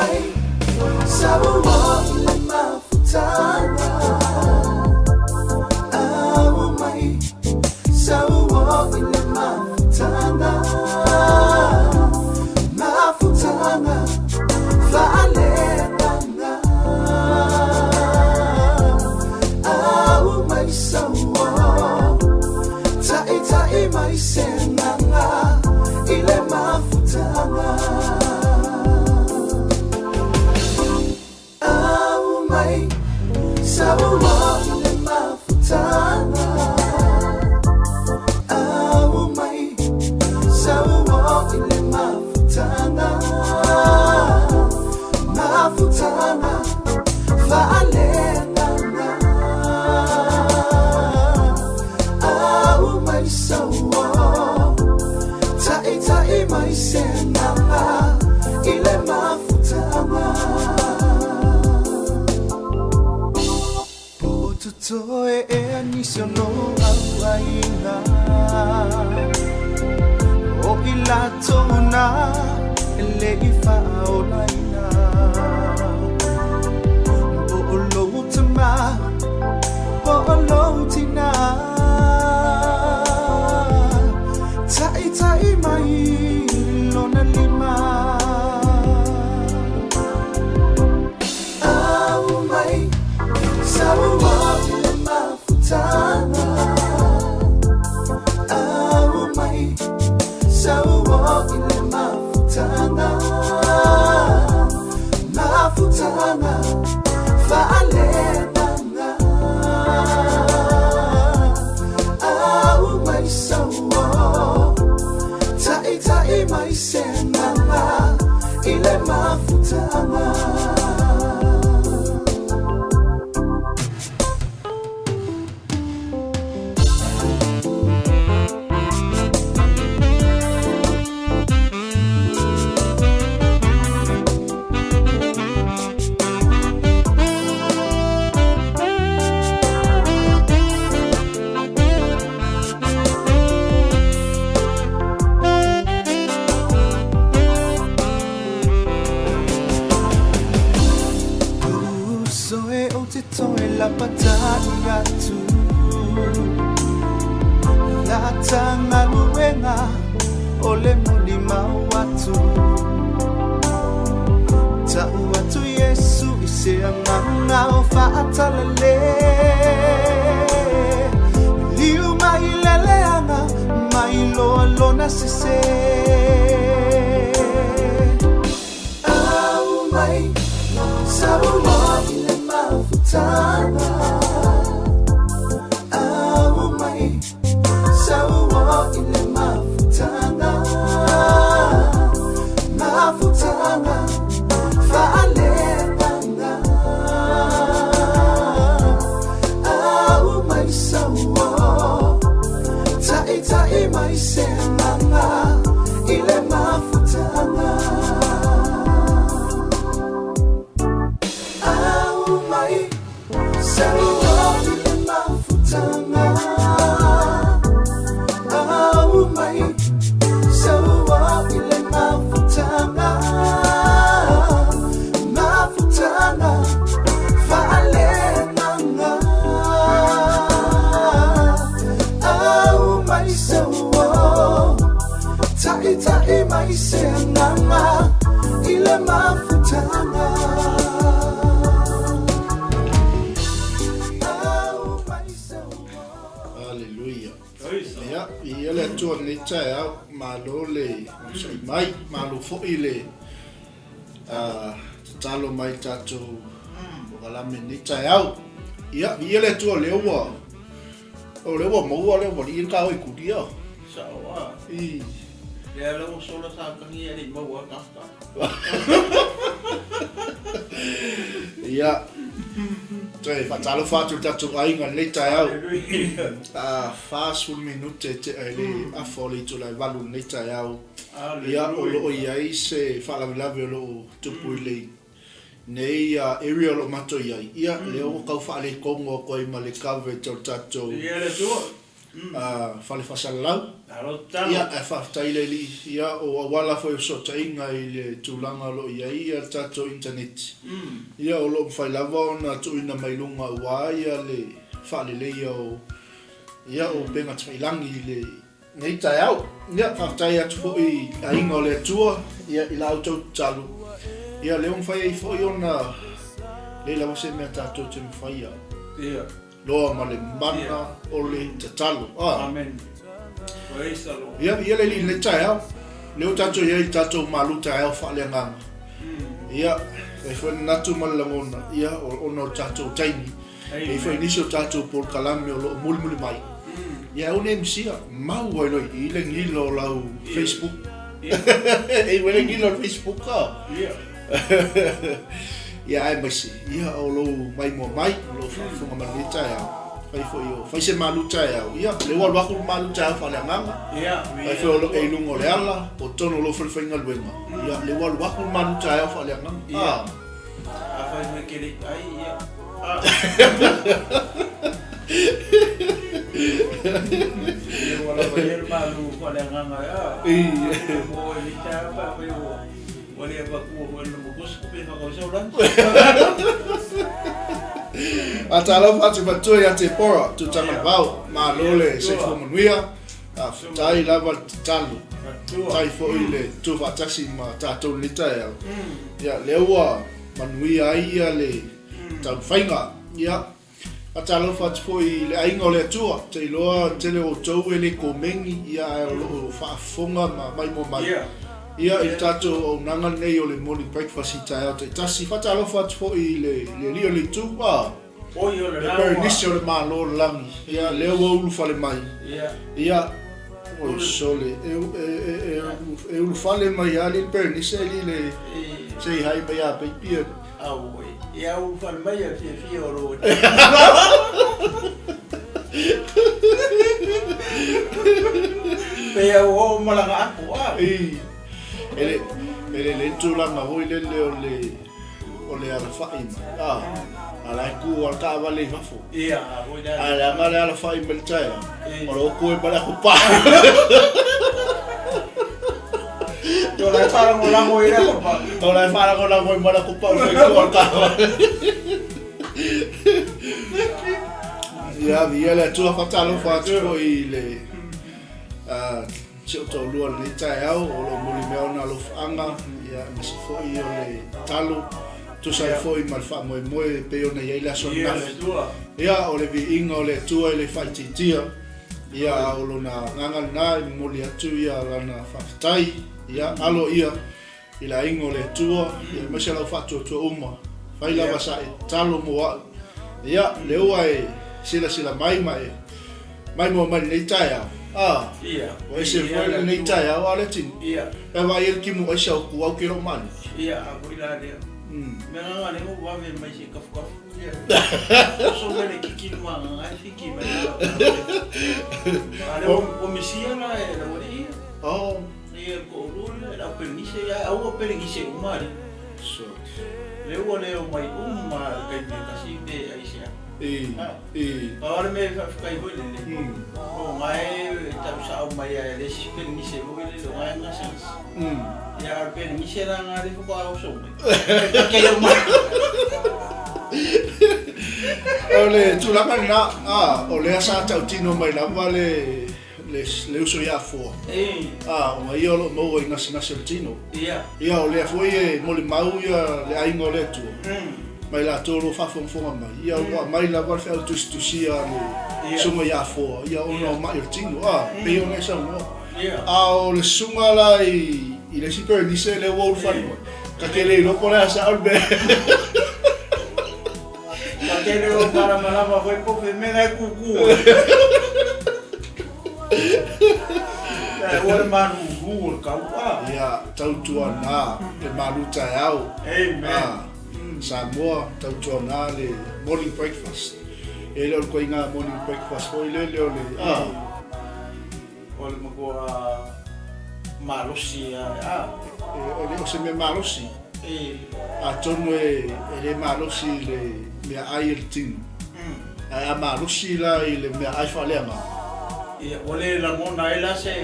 mai Sauo i le mafutaga Au mai Sauo i le mafutaga Mafutaga Faaleagaga Au mai sauo Taʻitaʻi mai se agaga i le mafutaga Au mai sauo i le mafutaga Au mai sauo i le mafutaga Mafutaga Faaleagaga Au mai sauo Taʻitaʻi mai se agaga i le mafutaga Po o totoe ea nisi o lou au aiga O i latou na e le i faaolaina Po o lou tama po o lou tina Taʻitaʻi mai lona lima Au mai sauo i le mafutaga Au mai sauo i le mafutaga Mafutaga Faaleagaga Au mai sauo Taʻitaʻi mai se agaga i le mafutaga. Uso e ou te toe lapatai atu Lata galuega o le molimau atu Ta'u atu Iesu i se agaga o faatalale Liu mai le leaga mai loa lona sese Au mai sauo i le mafutaga Au mai sauo i le mafutaga Mafutaga Faaleagaga Au mai sauo Taʻitaʻi mai se agaga i le mafutaga Au mai sauo i le mafutaga Au mai sauo i le mafutaga Mafutaga Faaleagaga Au mai sauo Taʻitaʻi mai se agaga i le mafutaga Au mai sauo. Haleluia. Ia, viia le Atua i lenei taeao, malo le onosai mai, malo foi le tatalo mai i tatou polokalame i lenei taeao. Ia, viia le Atua o lea ua, o lea ua maua le ualii le taua i Kulia. Sao a. I. Lea la ua sola sa tagi e le i maua a tata. Ia, toe faatalofa atu i le tatou aiga i lenei taeao. A 40 minute tea i le afa o le itula e 8 i lenei taeao. Ia, o lo o i ai se faalavelave o lo o tupu i lenei area o lo o matou i ai. Ia, lea ua tau faaletonu atu ai ma le coverage o le tatou Fale Faasalalau. Ia, ae faafetai i le Alii, ia, o auala foi o fesootaiga i le tulaga o lo o i ai le tatou initaneti, ia, o lo o mafai lava ona tuuina mai luga aua ia le faaleleia o, ia, o upega tafailagi i lenei taeao. Ia, faafetai atu foi i aiga o le Atua, ia, i la outou tatalo, ia, lea ua mafai ai foi ona leai lava se mea tatou te mafaia. Ia. Loa ma le mana o le tatalo. Amen. Praise the Lord. Ia, ia le Alii i lenei taeao. Lea ua tatou i ai i le tatou malu taeao faaleagaga. Ia, e foi manatu ma le lagona, ia, ona o le tatou taimi. E i ai foi nisi o tatou polokalame o lo o mulimuli mai. Ia, e one misia, mau ai loa i i le gila o lau Facebook. E i le gila o le Facebook ka. Ia aemaise, ia o lou maimoa mai, o lou faafofoga mai lenei taeao. Fai foi o, fai se malu taeao. Ia, lea ua alu atu le malu taeao faaleagaga. Fai foi o lo e i luga o le ala, po o totonu o lou fale faigaluega. Ia, lea ua alu atu le malu taeao faaleagaga. Ia. Afai foi e te le i ai, ia. Ia ua lava ia le malu faaleagaga, a. Mo oe i lenei taeao pe afai ua. Ua le avatua foi le makosi pe whakau sau lani. A talofa atu matua ia Tepora, tutaga le vao, malo le soifua manuia, faafetai lava le tatalo, faafetai foi le tuufaatasi ma tatou lenei taeao. Ia, lea ua manuia ai ia le taumafaiga. Ia, faatalofa atu foi i le aiga o le Atua, ou te iloa tele o outou e le komeni, ia ae o lo o faafofoga ma maimoa mai. Ia i le tatou auaunaga lenei o le morning breakfast i taeao taitasi. Faatalofa atu foi i le Alii o le Itu, a, le Perenise o le Malo o le Lagi, ia lea ua ulufale mai. Ia, oi sole, e ulufale mai lava le Perenise e le say hi mai a baby. Auē, ia ulufale mai a fiafia o lou Pei a ua oo malaga aku a. I, e le, e le le tulaga foi lele o le, o le alafai mai, a, a la e ku a le taavale i fafo. Ia, a foi la. Ae leaga le alafai mai le taeao, o lo o ku ai ma le aho pa. O la e faalagolago i le aho pa. O la e faalagolago ai ma le aho pa o le ku a le taavale. Ia, viia le Atua, faatalofa atu foi i le si ou toalua i lenei taeao, o lo o molimea ona alofaaga, ia, aemaise foi o le tatalo, tusa ai foi ma le faamoemoe e pei ona i ai le aso ananafi. Ia, o le viiga o le Atua e le faaitiitia, ia, a o lona agaga lena e momoli atu ia lana faafetai, ia, alo ia I le aiga o le Atua, ia aemaise lau faatuatua uma, fai lava sa e tatalo mo a'u. Ia, lea ua e silasila mai ma e maimoa mai lenei taeao. A, ua ese foi lenei taeao, a le tino. E vaai ai le timu aisa o ku au ke lou malu. Ia, a foi la lea. Mea nga le ngo vave mai se kafukafu. Ia. So mele kiki ma nga fiki mai. A le o misia la e la wali. Oh. Ia ko ulu le au pelegise ia au o pelegise uma ali. So. Le ua le o mai uma kai me kasi pe ai se. I. I. Pa ora me fa kai hoi le le. O ngai tau sa o mai ai le si pelegise mo le o ngai nga sa. Ia ar pelegise la nga le ko au so mai. Ka ke o mai. O le tulaga lena, a, o lea sa tautino mai lava le le, le uso ia Afoa. E. A, ona ia o lo o maua i gasegase o le tino. Ia. Ia, o lea foi e molimau ia le aiga o le Atua. Mai latou o lo o faafogafoga mai. Ia, ua aumai lava le feau tusitusia a le susuga ia Afoa, ia, ona o mai o le tino. A, pei ona e saunoa. Ia. A o le susuga la i, i le isi Perenise lea ua ulufale mai, ta te le iloa po o le a sao le mea. Ka te reo malamalama koe po fe mea e kuku oe. Ia ua le malulu o le kaua. Ia, tautuana le malu taeao. Amen. Ah, Samoa, tautuana le morning breakfast. E le o le koiga morning breakfast foi lele o le, ah. O le matua malosi a. E le o se mea malosi. E. Atonu e le malosi i le meaai e le tino. Ae a malosi la i le meaai faaleagaga. Ia, ua le lagona ai la se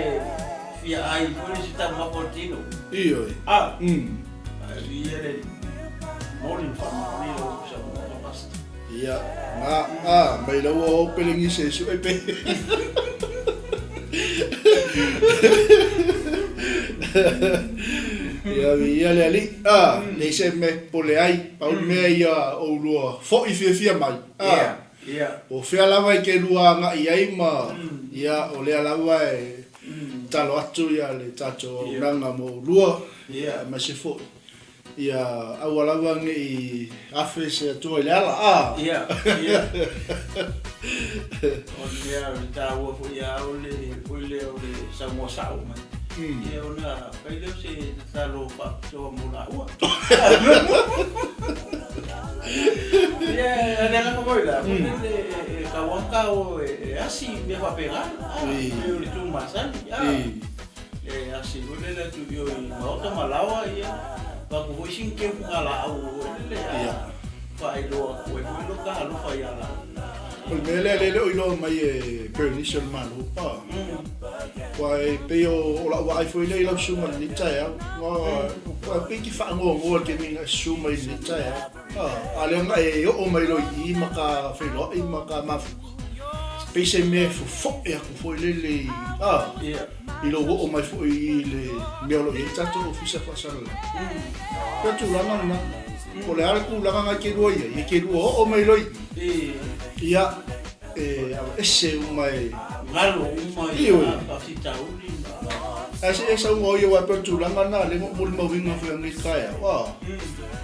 fia ai foi le se taumafa o le tino. Ioe. A. Ae viia le moni ma faamaoni lau saunoaga Pastor. Ia, na, a, mai la ua o pelengise e sue pe. Ia, viia le Alii. A, leai se mea e popole ai, pau le mea ia oulua foi fiafia mai. A. Ia, ia. Po o fea lava e te lua agai ai ma, ia, o lea lava e tatalo atu ia le tatou auaunaga mo oulua, Ia. aemaise foi ia aua lava ne i afe se Atua i le ala, a. Ia, ia. O le mea o le taua foi ia au le foi lea o le saunoa sao mai. Ia ona fai lea o se tatalo faapitoa mo laua. Ia, o le agaga foi la, foi lele e tau lava tau e asi mea faapena, a, pei o le tu masani, a. E asi foi lele atu i o i maota ma laoa, ia, avatu foi sina keu fugalaau foi lele, a, faailoa atu ai foi lota alofa ia laua. O le mea lea, lea e le o iloa mai e Bernice o le Malo, a. Aua e pei o lau vaai foi lea i lau susuga i lenei taeao, aua e pei e te faanoanoa i le taimi na e susu mai i lenei taeao. A lea na e oo mai loa i i ma ta feiloai ma ta mafuta, pei se mea e fofoe atu foi lele i, a, i lou oo mai foi i le mea o lo o i ai le tatou ofisa faasalalau. Pei o le tulaga lena. Po o le a le tulaga na e te lua i ai, e te lua oo mai loa i i, ia, E aveese uma e. Galo uma ia faafitauli ma. Ae se esa uma o ia aua e pei o le tulaga lena lea na ou molimauina foi anei taeao a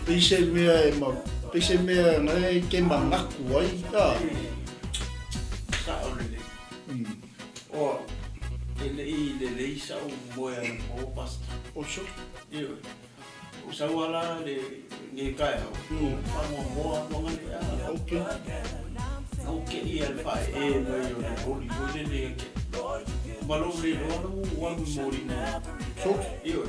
pei se mea e ma pei se mea na e te manatu ai a. Sao lelei. Oa e le i lelei sau moe anapo Pastor. O sure. Ioe. O sau a la le nei taeao, o faanoanoa atu ana le a. Okay. Na ou kei a le faaee mai o le loli foi lele ia te au. Ma lou le iloa la ua alu i moli nei. Sure. Ioe.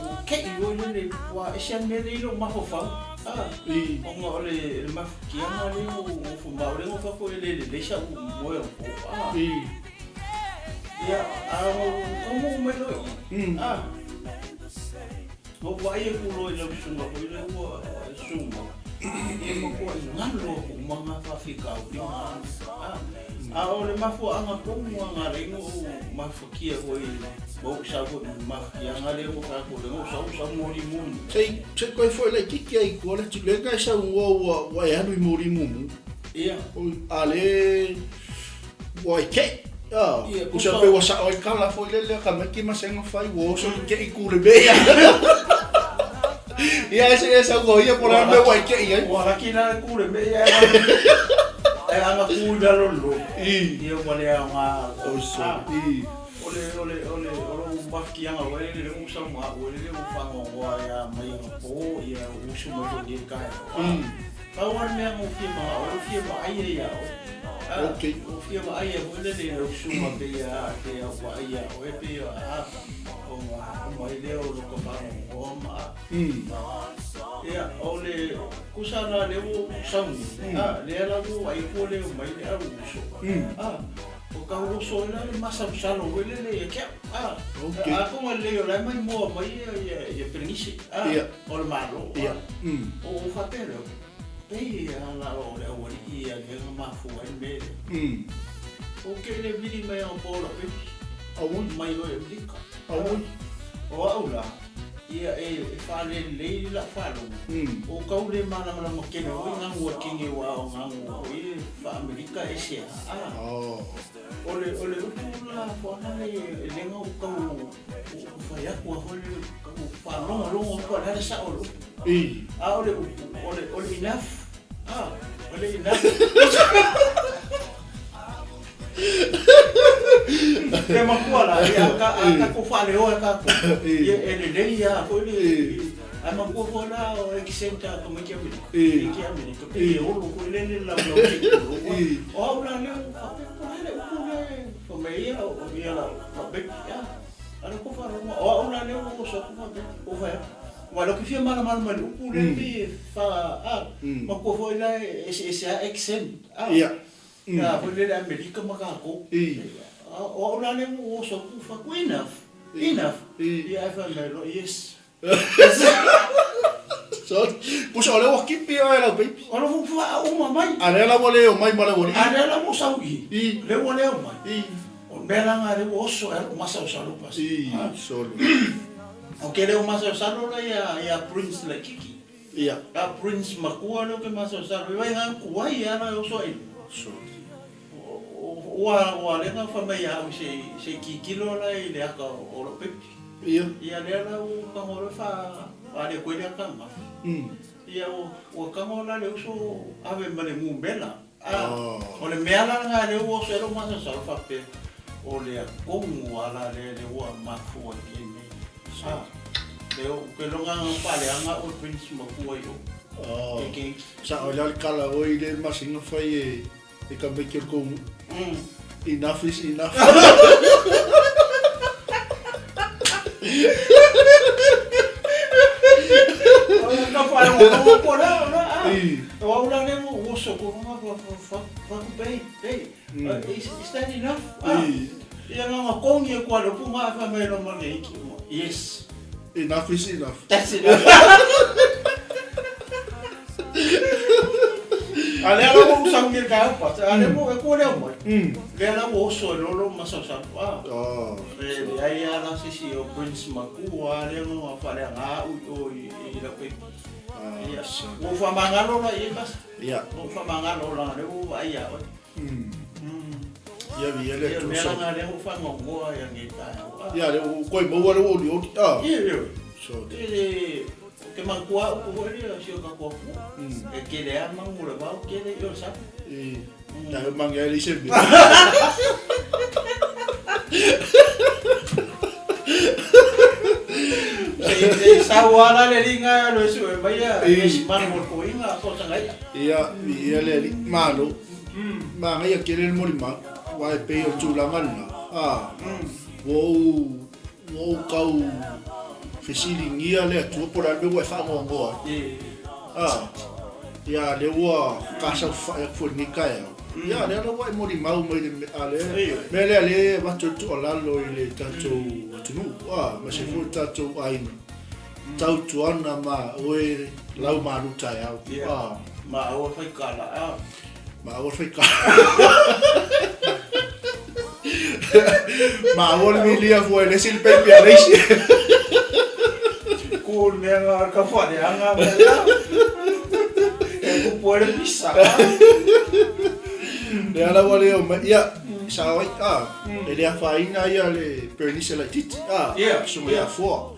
Ua kei foi lele, ua ese a le mea lea i lou mafaufau. A. I. Ona o le mafutiaga lea ua nofo ma au lea na ou fai atu e le lelei sau moe o po. A. I. Ia, a na ou taunuu mai loa i i. A. Na ou vaai atu loa i lau susuga foi lea ua susu mai, e matuai galo atu uma na faafitauli ma a. A o le mafuaaga tonu lava na ala ai ona ou mafatia foi ma ou sau foi i le mafatiaga lea ua fai atu lea na ou sau, sau moli mumu. Se i toe foi laitiiti lava i tua le atu lea na e saunoa ua e alu i moli mumu. Ia. A le ua e kei. Tusa pe ua sao ai tala foi lele a tamaiti ma sega fai ua oso i kei ku le mea. Ia ese ese au ia po la mea ua e kei ai. Ua laki la ku le mea e anga ku i lalo lo. I. Ia ua le aoga. Oso. I. O le o le o le o lou mafutiaga ua le le usa ma ua le le ufagogoa ia mai anga po ia usu mai foi nei kai. Pau lava le mea na ou fia manao ai, ua fia vaai ai ia oe. A, Okay. Ua fia vaai ai foi lele i lau susuga pei a te au vaai ia oe pei a ona aumai lea o lota faanoanoa ma a. Ia, o le kusa la lea ua ou sau nei, a, lea la ua ou vaai atu ua le omai le au uso. A, o tau oso ai la le masalosalo foi lele ia te au. A, Okay. atonu e lelei o la e maimoa mai ia Pelenise, a, Ia. o le Malo. Ia. O ou faapea lea, pei a la o le aualii ia lea na mafua ai le mea lea. Ou te le vili mai ana po lau pepi. Auoi. Mai loa i Amerika. Auoi. O au la, ia e faalelelei lau faalogo. O tau le malamalama tele foi gagu a kenge aua o gagu foi e faa-Amerika e ese a. O le o le upu la foana le le na ou tau fai atu a foi le tau faalogologo atu a o le a le sao o le upu. A o le upu o le o le enough. A o le enough. E makua la, ia a tatou faaleoa e tatou, ia e lelei lava foi le, ae makua foi la o accent a tamaiti Amerika, tamaiti Amerika, pei e olo foi lele laulau se i tulou. O au la lea ua faapea, po o le a le upu lea e fai mai ai ia lau baby, a, a o lea ua faalogo, o au la lea ua oso atu faapea, ua fai atu. Aua o lea ou te fia malamalama i le upu lea pei e fa, a, makua foi la e eseese lava accent, a. Ia. A foi lele Amerika ma tatou. O au la lea ua ou oso atu ou fai atu, Enough! Enough! Ia ae fai mai loa, Yes. Sorry. Pusa o lea ua kipi oe lau peipi. O lou faatoa uma mai. A lea la ua le omai ma le aualii. A lea la ua sau i. I. Lea ua le omai. I. O le mea la lena lea ua oso ai lou masalosalo pasi. I. Solo. O ke leo masalosalo la ia ia Prince Laikiki. Ia. A Prince matua lea ou te masalosalo i vai na tuai ala e oso ai. Solo. Ua ua lea na fai mai ia au se se i tilotilo la i le ata o lou peipi. Ia. Ia lea la ua tago loa fa faale atu ai le ata ananafi. Ia ua ua tago la le uso ave ma le numera. A o le mea la lena lea ua oso ai lou masalosalo faapea o le atonu a la lea lea ua mafua i lenei. A lea ou te iloa na faaleaga au e Prince matua i o. E keiki. Sao ai la le kala oi le masina fai e E ka make o kou Enough is enough. Ka whai o o ko la la. O au la le o so ko nga fa fa fa ku pei pei. Is that enough? Ia nga nga kongi e kua le pu nga fa mai lo ma le iki. Yes. Enough is enough. That's enough. A lea la ua ou sau i le taeao pasi, a lea ua e kua lea mai. Lea la ua oso e lolo ma sausau. Ah. E leai lava la se isi o Prince Makua lea na faaleaga au i o i lau peipi. Ia, ua ou faamagalo la i ai pasi. Ia. Ua ou faamagalo leaga o lea ua ou vaai ia oe. Ia, ia le Ia, o le mea la lena lea ua ou faanoanoa ai nei taeao. Ia, lea ua toe maua le ua olioli. Ah. Ia, ia. E le, ou te manatua au upu foi lea o si o tatou atunuu. E tele lava manu o le vao, tele i o le sami. I, na he mange ai le se mea. Se sau lava la le alii na alu e sue mai ia isi manu o le toeaina po o sana i'a. Ia, ia le alii, malo. Manaia tele le molimau, aua e pei o le tulaga lena, a, ua ou Ua ou tau fesiligia le Atua po o le a le mea ua e faanoanoa ai. A, ia lea ua kasaufai atu foi i lenei taeao. Ia lea la ua e molimau mai le a le mea lea lea e avatu ai le tuualalo i le tatou atunuu, a, aemaise foi le tatou aiga. Tautuana ma oe lau malu taeao. A. Ma aua fai kala, a. Ma aua fai kala. Ma aua le milia fua e le isi le peipi a le isi. Ku le mea nga ka whareanga me la. E kupu e le pisa. Le ala ua leo mai, ia, sa oi, a, e le afaina ia le Bernice laititi, a, susuga ia Foa.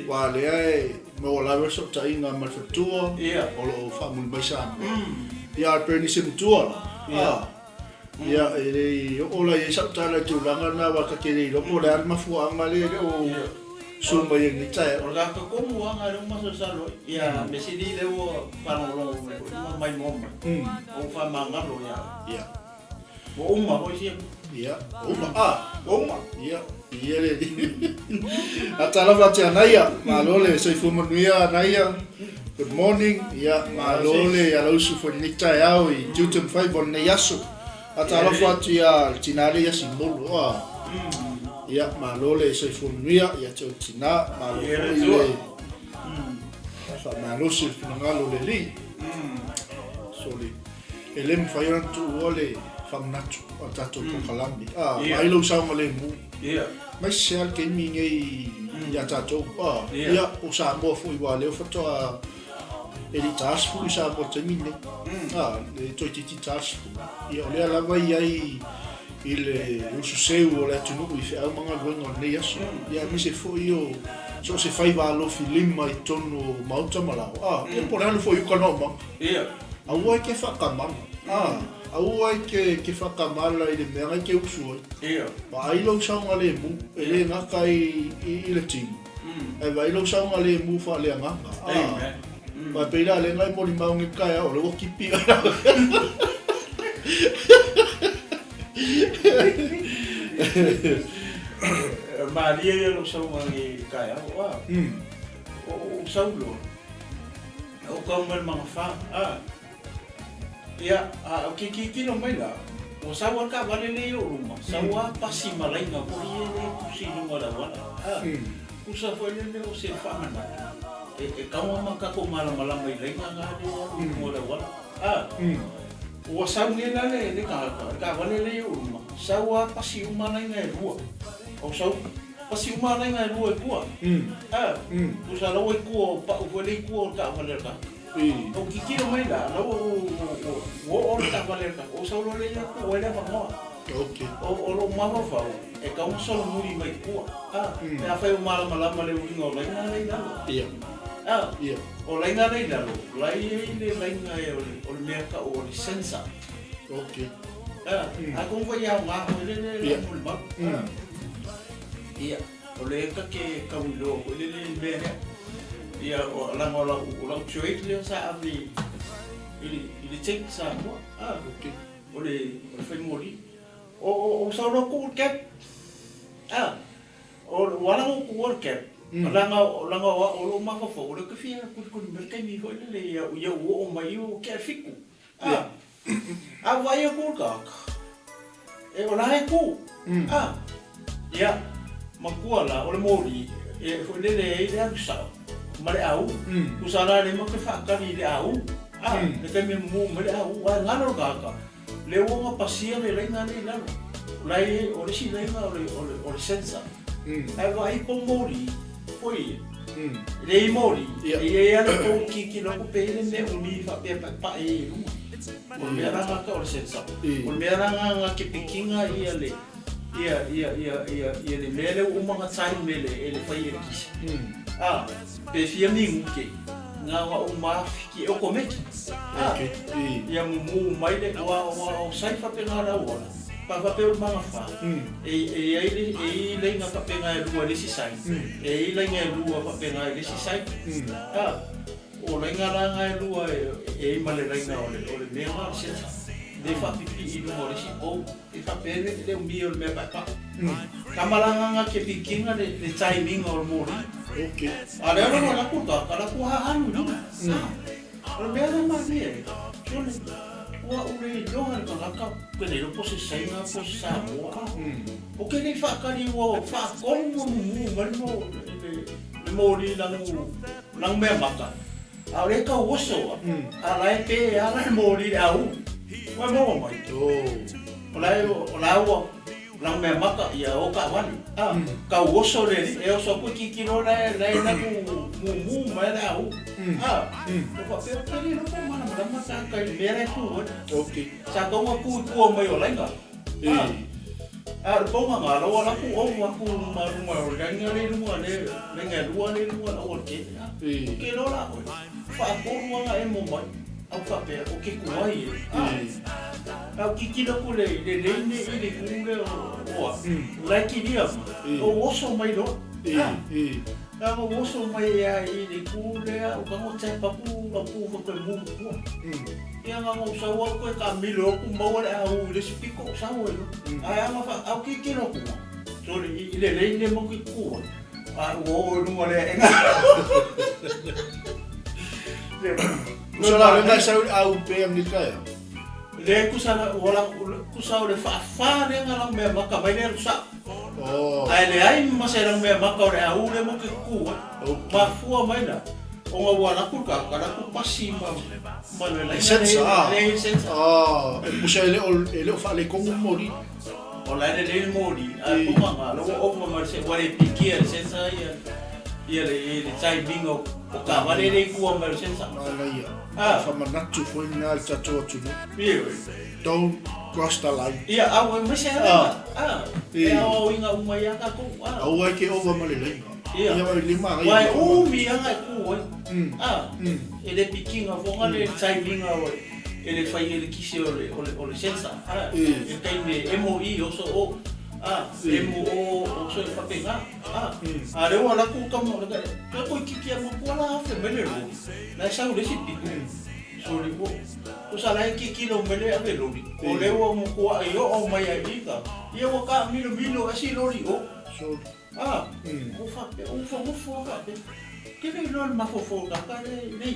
Ua lea e maua lava le sootaiga ma le faletua, o lo o faamuli mai Samoa. Ia, a le Bernice matua la, a, Ia, e le i oo la i ai sau tala i tulaga na aua ta te le iloa po o le a le mafuaaga lea e le o su mai ai i lenei taeao. O le tatou komu lava na lea ua masalosalo ai. Ia, mea sili lea ua faalogologo mai foi ma maimoa mai. Ua ou faamagalo ia oe. Ia. Ua uma foi sia. Ia, ua uma. Ah! Ua uma. Ia, ia le Ata lava atu ia Naia, malo le soifua manuia Naia. Good morning, ia malo le alausu foi lenei taeao i tiute ma faiva o lenei aso. Faatalofa atu ia le tina lea ia Simolo a. Ia malo le soifua manuia ia te oe le tina, malo foi le faamalosi o le finagalo o le Alii. Sorry. E le mafai ona tuua le faamanatu o le tatou polokalame. A, vaai lou saogalemu. Aemaise lava le taimi nei ia tatou. A, ia, o Samoa foi aua o lea faatoa e le i ta 10 i Samoa i le taimi lenei. A, le toeitiiti ta 10. Ia, o lea lava e i ai i le ususeu o le atunuu i feau ma galuega o lenei aso. Ia, aemaise foi o so o se faiva alofi lima i totonu o maota ma laoa. A, ia, po o le alu foi i uka noamaga. Aua e te whakamana. A, aua e te, te whakamana i le mea ngai te usu ai. Ia. Vaai lou saogalemu, e le gata i, i, i le tino, ae vaai lou saogalemu faaleagaga. A, Amen. Aua e pei la lea ngai molimau nei taeao, o lea ua tipi oe. Malie ia lou sauga nei i le taeao, a, o ou sau loa, Ou kau mai le magafa, a. Ia, a o ke tilotilo mai la, Ua sau lava le taavale lea i ou luma, sau lava pasi ma laina foi ia lea e tusi i luga o le auala. A, tusa foi lele o se faamanatu, e tatau ona tatou malamalama i laina na lea e alu i luga o le auala. A, ua sau nei la le tagata, le taavale lea i ou luma, sau lava pasi uma laina e lua. O sau pasi uma laina e lua i tua. A, tusa la ua i tua o pau foi lea i tua o le taavale a le tagata. Ou tilotilo mai la, la ua oo le taavale a le tatou, ou sau loa lea ia tuu ai le avanoa. O lou mafaufau, e tatau ona solomuli mai i tua, pe afai o malamalama le uiga o laina la i lalo. O laina la i lalo, la e i ai le laina o le mea tau o le sensor. Atonu foi e aoga foi lele la molimau. Ia. O lea ta te tau iloa foi lele i le mea lea. Ia, leaga o lau, o lau trade lea sa ave i le, i le Tank Samoa, a, okay. O le, o le fai moli. O, o, o sau loa tuu le cap, a, o, ua ala ona ou tuua le cap, leaga, leaga o au, o lou mafaufau, o lea ou te fia kulikuli mai le taimi foi lele ia, ia ou oo mai i o tea le fitu, a. A vaai atu le tagata, e o la e tu. A, ia, matua la, o le moli, e foi lele e ai le alu sao ma le au. Tusa la lea matou te faatali i le au. A, le taimi e mumu mai le au, ae galo le tagata, lea ua ona pasia le laina lea i lalo. O la e, o le isi laina o le, o le, o le sensor. Ae vaai po moli, foi ia. E leai moli, e i ai lava le pou tilotilo atu pe i ai le mea umi faapea e paepae ai i luga. O le mea la lena o le sensor. O le mea la lena na te pikiina ia le ia ia ia ia ia le mea lea ua uma ona time e le e le fai e le kisi. A, pe fia minute na ona uma lava e okomeki. A, ia mumu mai le ua ua o sai faapena le auala. Pa faapea o le magafa, e i ai le e i ai laina faapena e lua i le isi side, e i ai laina e lua faapena i le isi side. A, O laina la na e lua e i ai ma le laina o le mea na o le sensor. Le faapipii i luga o le isi pou, e faapea le le umi o le mea paepae. Tama la na na ke pikiina le timing o le moli. A lea la ua alu atu le tagata, alu atu ua alu i luga. O le mea la malie ai, sole, ua ou le iloa le tagata pe le iloa po o se Saina po o se Samoa. Ou te le i faatali ua faatolu ona mumu mai le le moli lanu lanu mea maka, a o lea e tau oso a, a la e pe a la le moli le au. Ua maua mai. O la e o la ua lanu mea maka ia o taavale. A tau oso le alii e oso atu e tilotilo la e la e lanu mumu mai le au. A o faapea ou te le iloa po o malamalama tagata i le mea la e tu ai. Sa tatau ona tu i tua mai o laina. A, o le pauga na, la ua laku ou aku ma luma o le laina le luma le laina e lua le luma la ua tele a. O ke loa la oe, faatolu ana emo mai, au faapea, o ke tuai e. A, a o tilotilo aku le le lane i le ku le o a, o la e kilia mai, o oso mai loa. A, a o oso mai a i le ku lea, o tago tap aku lau pu fa toe move tua. Ia na ona ou sau au koe taamilo atu maua le au i le isi pito ou sau ai loa. Ae ana fa au tilotilo atu a, sole i le lane lea matou te tutu ai, a ua oo i luga o le aega. Tusa la lea na e sau i le au pe Amerika ea? Leai tusa la ua la tusa o le faafa lea na lau mea maka mai lea alu sao. Ae leai ma se lau mea maka o le au lea matou te tutu ai. Mafua mai la ona ua alu atu le tagata alu atu pasi ma ma le laina Sensa ah. Leai sensa. Ah, e pusa e le o e le o faaletonu le moli. O la e lelei le moli, ae mm. poma nga, ua over ma le ua le pikia le sensa ia ia le le timing o o taavale le i tua mai o le sensa. Manaia. Ah. Whamanatu foi na le tatou atunuu. Ioe. Don't cross the line. Ia, au e maise ah. Ah. E aoaoina uma ia tatou. Ah. Aua e ke over ma le laina. Ia. Ia wai lima ai. Wai umi anga e ku ai. Ah. E le pikinga fonga le timinga o e le fai e le kisi o le o le o le sensor. Ah. E taimi e MOE oso o. Ah. MO oso e whapenga. Ah. A lea ua laku ka mo le ka ko kiki a mo la afe mai le lori. La sau le si piku. Sorry mo. Ko sa la kiki lo mai le ave lori. O le ua mo ko ai o mai ai ika. Ia ua ka milo milo asi lori o. Sorry. A, ua faapea, ua nofonofo lava faapea. Ke le iloa le mafaufau o tagata lea i i.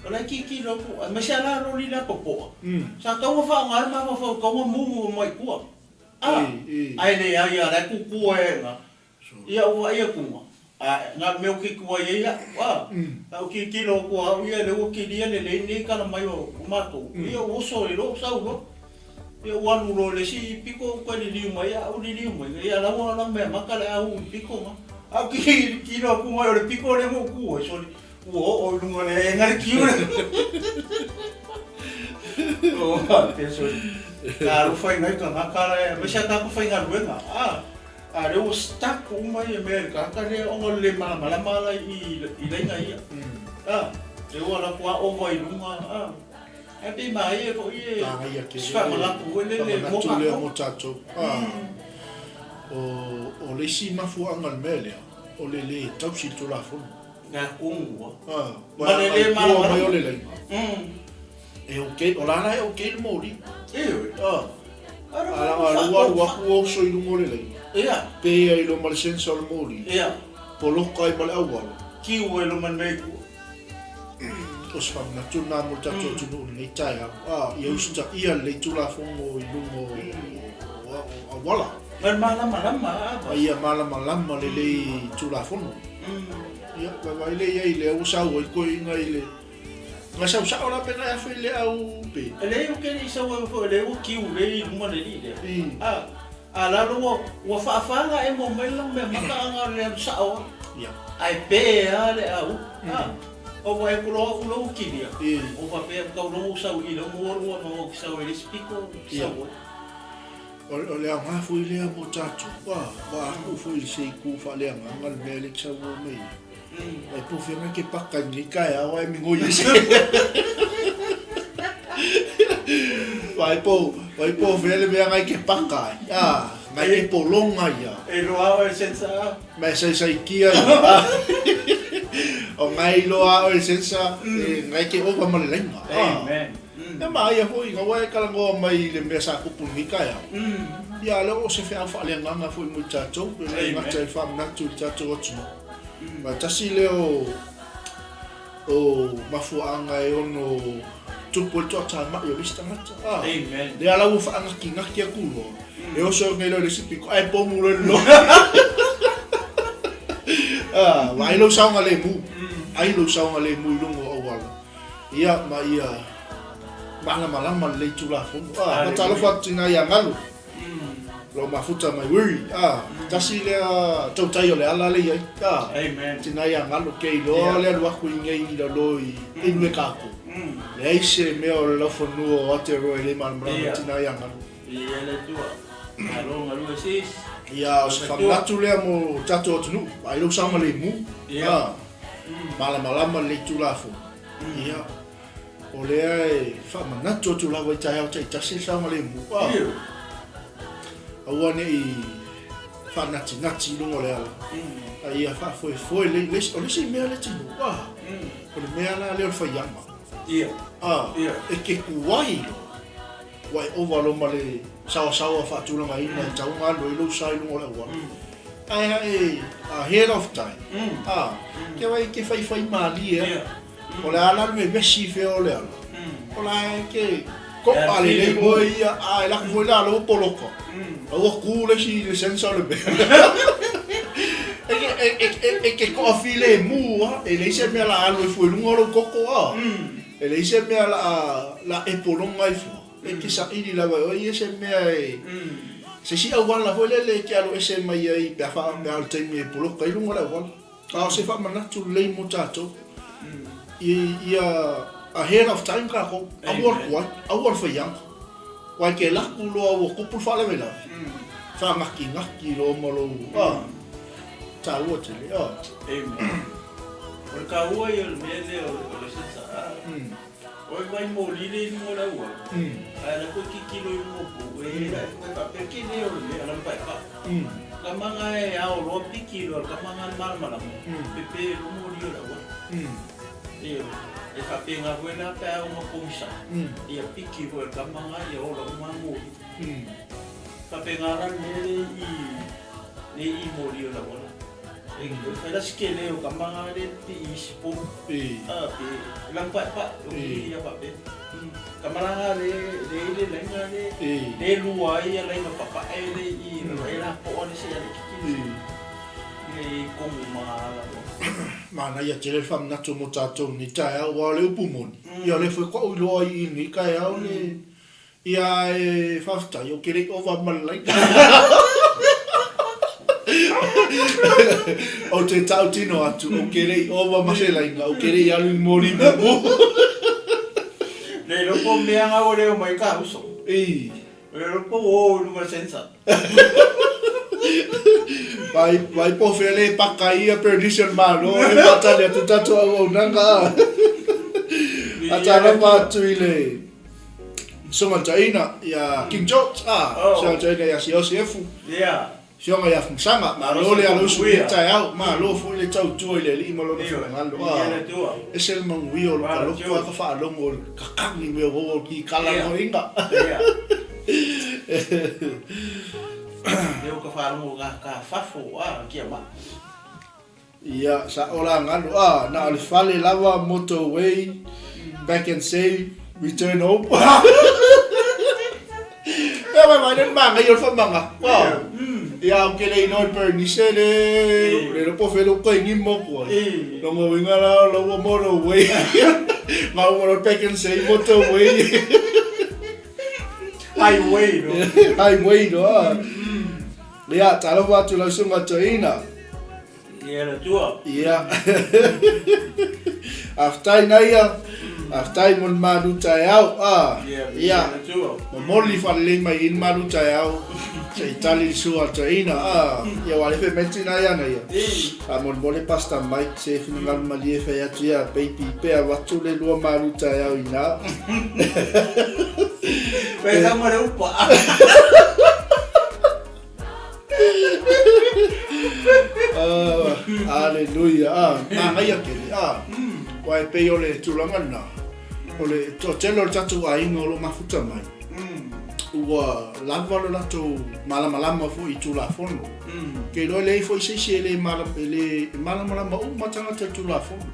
O la e tilotilo atu, aemaise lava la loli lea popoa, sa tatau ona faaaoga le mafaufau e tatau ona move mai i tua. A, ae leai lava, o la e tutu ai lava i ina. Ia ou vaai atu, ae na o le mea ou te tuai ai au, a, ae ou tilotilo atu lava au ia lea ua kilia lelei lenei tala mai o matou, ia ou oso ai loa ou sau loa. Ia ou alu loa i le isi pito ou toe liliu mai, a ou liliu mai, ia la ua laumeamata le au i le pito na. Ae ou tilotilo atu mai o le pito lea na ou tu ai, sole, ua oo i luga o le aega le kiu lea. Ou faapea, sole, talofa i nai tagata la, aemaise a tagata faigaluega, a. A o lea ua stuck uma ia mea i le tagata lea ona o le le malamalama la i laina ia. A, lea ua alu atu lava ova i luga, a. Ae pei maia foi e se faamanatu foi lele mo tatou. Lea mo tatou. O le isi mafuaaga o le mea lea, o le le tausi i le Tulafono. Lea tonu lava. Ma le le malamalama mai o le laina. E okay, o la la e okay le moli. Ioe. A laga ua alu atu oso i luga o le laina. Ia. Pe ai loa ma le sensor o le moli. Ia. Poloka ai ma le auala. Kiu ai loa ma le mea i tua. O se faamanatu lena mo le tatou atunuu i lenei taeao, ia usitaia lelei Tulafono i luga o auala. Ma le malamalama lava. Ma ia malamalama lelei Tulafono. Ia, vaavaai lea i ai lea ua sau ai toeaiina i le... Na sau sao la pe na e afe i le au pe? E leai ou te le i sau ai foi, o lea ua kiu lelei i luma le alii lea. A lalo ua ua faafa la emo mai le laumeamata a na o le alu sao lava. Ia. Ae pe lava le au. A, ou vaai atu loa au la ua kilia. Ou faapea ua tau logo sau i i lau maua lou avanoa ou te sau ai i le isi pito ou te sau ai. O le aoga foi lea mo tatou, ua aku foi i se itu faaleagaga le mea lea e te saunoa mai ai. Ai po o fea ngai ke paka i lenei taeao ae migoi ai se Vai po, vai po o fea le mea ngai ke paka ai. Ah, ngai ke pologa ia. E loa oe sensa. Ma e saisaikia ia. O ngai loa oe sensa, e ngai ke ova ma le laina. Amen. Ia ma ia foi, aua e talanoa mai i le mea sa tupu i lenei taeao. Ia, lea o se feau faaleagaga foi mo i tatou, e le gata i le faamanatu i le tatou atunuu. Ma tasi lea o mafuaaga e ono tupu ai le toatamai o le isi tagata. Lea la ua faanatinati atu loa, e oso nei loa i le isi pito, ae pomu loa i le loa. Vaai lou saogalemu, ai lou saogalemu i luga o auala. Ia, ma ia malamalama lelei Tulafono. Ah, faatalofa atu tina ia Galu. Lo mafuta mai Wiri. Ah, tasi lea tautai o le ala le iai. Ah, Amen. Tina ia Galu ke iloa le alu aku i nei i lalo i inue kākou. Leai se mea o le laufanua o Aotearoa e le malamalama tina ia Galu. Ia le Atua. Malo galue sis. Ia, o se faamanatu lea mo tatou atunuu. Ai lou saogalemu. Ia. Malamalama lelei Tulafono. Ia, o lea e faamanatu atu lava i taeao taitasi le saogalemu. Aua ne i faanatinati i luga o le ala, a ia faafoefoe lelei. O le isi mea le tino, o le mea la lea o le faiaga. E ke tuai loa, ua e ova loa ma le saoasaoa faatulagaina e tatau ona alu ai lou sa i luga o le auala. Ae ae ahead of time, ke wai ke whaiwhai mālie a. O le a la le vevesi fea o le ala. O la e ke koʻa lelei oe ia, a e lako foi la ua poloka. A ua kū le isi le sensor o le mea. E ke koʻa filemu a, e leai se mea la alu ai fua i luga o lou koko a. E leai se mea la e pologa ai fua. E te saili lava e oe ia se mea e se isi auala foi lele e te alo ese mai ai pe a pe a o le taimi e poloka ai luga o le auala. A o se faamanatu lelei mo tatou ia ahead of time kākou, aua le tuai, aua le faiaga. Aua e te laku loa ua tupu le faalavelave, faanatinati loa ma lou taua tele. Amen. O le taua ia o le mea lea o le sensa. Oi vai moli le i luga o le auala, ae la toe tilotilo i luga o pou, e la e faapea ke le o le mea la pai pa. Kama nga e ao loa piki loa le kama nga le malamalama, pepe loa moli o le auala. Ioe, e faapena foi la pe a ona pogisa, ia piki foi le kama nga ia ola uma moli. Faapena la le mea le i moli o le auala. E fai la si kele o ka manga le pi i si po. A pe lang pa pa o ki ia pa pe. Ka malanga le le le lainga le le lua ia lainga pa pa e le i le la po ale se ale ki. Le komu ma la. Manaia tele le faamanatu mo tatou nei taeao aua o le upu moni, ia o lea foi koʻu iloa i lenei taeao le ia e faafetai ou te le i ova ma le laina. Ou te tautino atu ou te le i ova ma se laina, ou te le i alu i le moli mumu. Le iloa po o mea nga ua le omai ka uso. I. Le iloa po ua o i luga le sensor. Vai, vai po fea le paka ia perdition malo e whātali atu tatou auaunaga. A tālapa atu i le Songa ia King George, ah, oh. Songa ia Siosefu. Yeah. Sioga ia Fumasaga, malo le alo usu i taeao, malo foi le tautua i le alii ma lona finagalo. Ah, ese le manuia o lo kaloko a ka faalogo o le kakagi mea ua o ki kala noinga. Yeah. Lea ua ka faalogo ka ka fafo a kia ma. Ia, sa ola galu, ah, na o le fale lava, motorway, back and say, return home. Ia, mai mai le manga i o le whamanga. Ah. Ia, o ke le iloa i Bernice le, le lopo fe lo koe ngi moko ai. Longo winga la o lo motorway. Ma o lo back and say motorway. Highway no. Highway no. Ah. Ia, talofa atu lau susuga toeaina. Ia le Atua. Ia. Aftai naia, aftai mo le malu taeao. Ah, Ia, ia. le Atua. Momoli whalelei mai i le malu taeao. Se i tali le sua toeaina. Ah, ia wa le fe meti na ia na ia. A mo le Pastor Mike se finagalu malie fai atu ia baby pe a watu le lua malu taeao ina. Pe ka mo le upa. Ah, aleluia. Ah, manaia tele. Ah, ua e pei o le tulaga lena. O le toatele o le tatou aiga o lo o mafuta mai. Ua lava lo latou malamalama foi i Tulafono. Ke iloa e leai foi se isi e le e le malamalama uma tagata i Tulafono.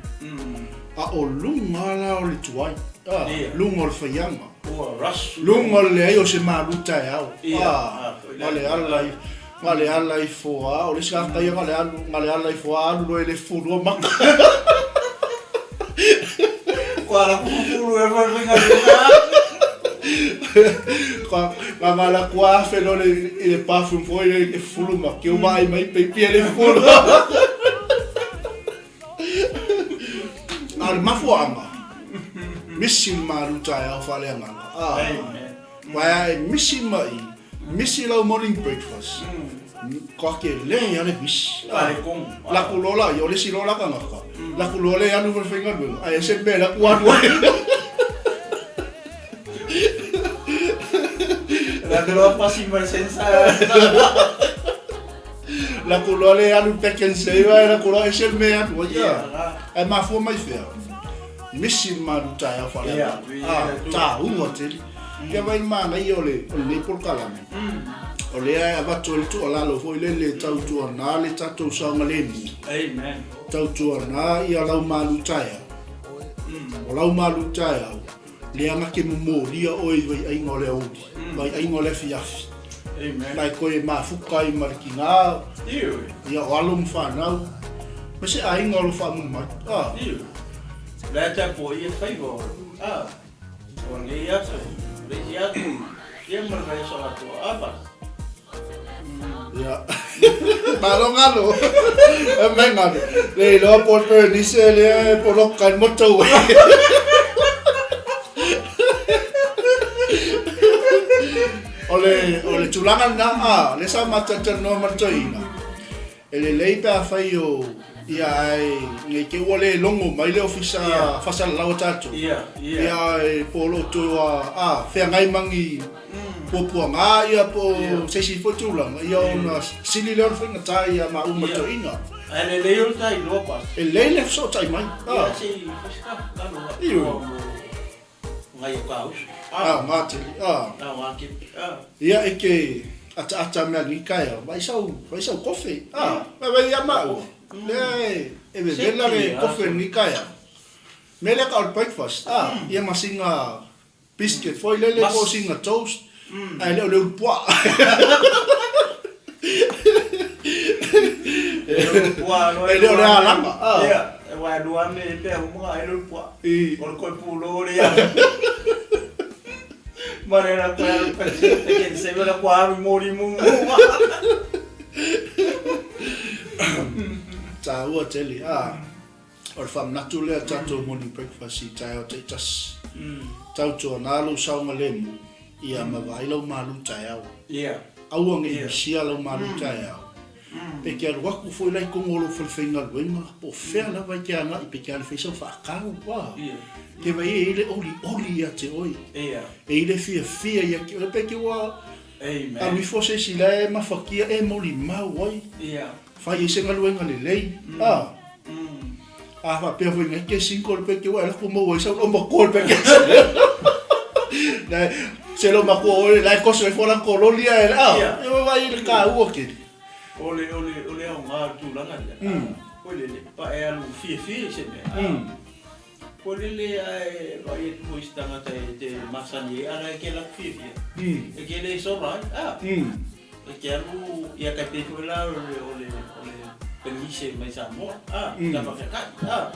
A o luga la o le tuai. Ah, luga o le faiaga. Ua rush. Luga o le leai o se malu taeao. Ia. Ah, na le ala i na le ala i foa, o le isi tagata ia na le alu, na le ala i foa alu loa i le fulua maka. Kua ala kukukulu e fai fai nga Ka nga nga la kua afe loa le i le bathroom foi le e fulu ma ke o vaai mai peipi e le fulu. A o le mafuaaga, misi le malu taeao faaleagaga. Ah, Uaea e misi mai, misi lau morning breakfast. Koa ke le ia le misi. Laku loa la ia, o le isi loa la tagata. Laku loa le alu ma le faigaluega, ae ese le mea e laku alu ai. Laku loa pasi mai sensa. Laku loa le alu pack and save ae laku loa ese le mea e alu ai. Ae mafua mai fea? Misi le malu taeao faaleagaga. Ah, taua tele. Kia vai le manaia o le o lenei polokalame. O lea e avatu ai le tuualalo foi lele e tautuana le tatou saogalemu. Amen. Tautuana ia lau malu taeao. O lau malu taeao, lea na ke momolia oe i vaiaiga o le aoauli, vaiaiga o le afiafi. Amen. Nai koe e mafuka ai ma le tiga, ia o alo ma fanau, ma se aiga o lo faamuli mai. Ah. Ioe. La e tapu ia faiva o. Ah. O nei aso, le isi aso, ia ma le vaiaso atoa. Ah, ba. Ia. Malo galo. E mai galo. Le iloa po o le Bernice lea e poloka i le motorway. O le, o le tulaga lena, a, lea sa matalanoa ma le toeaina, e lelei pe afai o, ia ae nei te ua le logo mai le ofisa faasalalau a tatou, ia e po o lo o toe a, feagai ma ni puapuaga ia po o se isi foi tulaga, ia ona sili lea o le faigata ia maua ma le toeaina. Ae lelei o le ta iloa pasi. E lelei le fesootai mai. Ia se i fai se talo Ioe. Ngai o ka uso. Ah, ngā tele. Ah. Ah, ngā kepi. Ah. Ia e ke ataata mea ni kaea, vai sau, vai sau kofe. Ah, vai vai ia maua. Lea e vevela le kofe i lenei taeao. Mea lea tau o le breakfast, a, ia ma sina biscuit foi lele po o sina toast, ae le o le ulu puaa. E le o le alaga, a. Ia, aua e lua mea e pea uma ai le ulu puaa. O le koe pulo le ia. Ma le la koe alu pasi, te se la koe alu mori mu. Tāua tele, a. O le faamanatu lea tatou morning breakfast i taeao taitasi. Tautuana lou saogalemu, ia ma vaai lau malu taeao. Aua ne i misia lau malu taeao. Pe te alu atu foi la i totonu o lou fale faigaluega, po o fea lava e te agai pe te alu e fai sau faatau, a. Te vaai e i ai le olioli ia te oe. E i ai le fiafia ia te oe. Pe te ua alu ifo se isi la e mafatia e molimau ai. Fai ai se galuega lelei, a. A faapea foi ngai ke single pe ke ua ela ku maua ai sau lo matua pe ke. Nai se lo matua oi lai koso e fo la kololi a e a. E vai le ka ua ke. O le o le o le ao ngā tūlanga lea. Ko le le pa e alu fie fie se mea. Ko le le ai vai e tu i tangata e te masani e ala e ke la fie fie. E ke le sola ai. Ah. E ke alu ia kai te foi la o le o le o le penise mai Samoa. Ah, ka whakakai. Ah.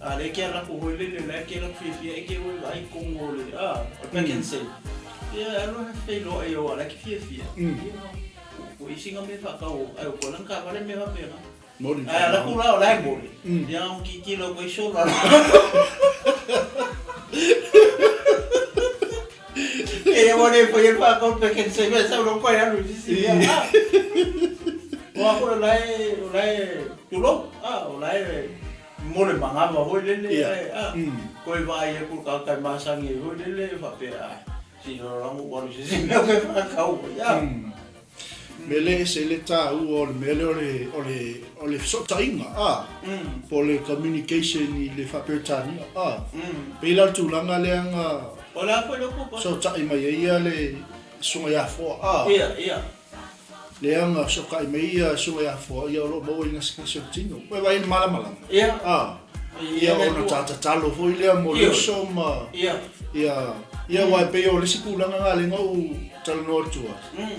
A le ke ala ko hoi le le la ke la fie fie e ke hoi vai kongo le ah, o pack and save. Ia alu he whelo e o ala ki fie fie. Ia ko isi nga me whakau ai ko lan ka vale me whapena. Mori. Ai ala ku la o lai mori. Ia o ki kilo ko iso la. E ia wane foi e whakau pack and save sa lo ko alu si si. Ah. O a ko lai o lai tulo. Ah, o lai mo le mangava hoi lele ah. Ko e vai e ku ka kai masangi hoi lele whape ah. Si no rangu waru si si mea koe whakau ia. Me le ese le tāua o le mea lea o le, o le, o le fesootaiga, a, po o le communication i le faa-Peretania, a. Pei la o le tulaga lea na O le a foi le kupa? fesootai mai ai ia le susuga ia Afoa, a. Ia, ia. Lea na fesootai mai ia susuga ia Afoa, ia o lo o maua i gasegase o le tino. Ua vaai i le malamalama. Ia. A. Ia ona ta tatalo foi lea mo le uso ma. Ia. Ia, ia aua e pei o le isi tulaga na lea na ou talanoa atu ai.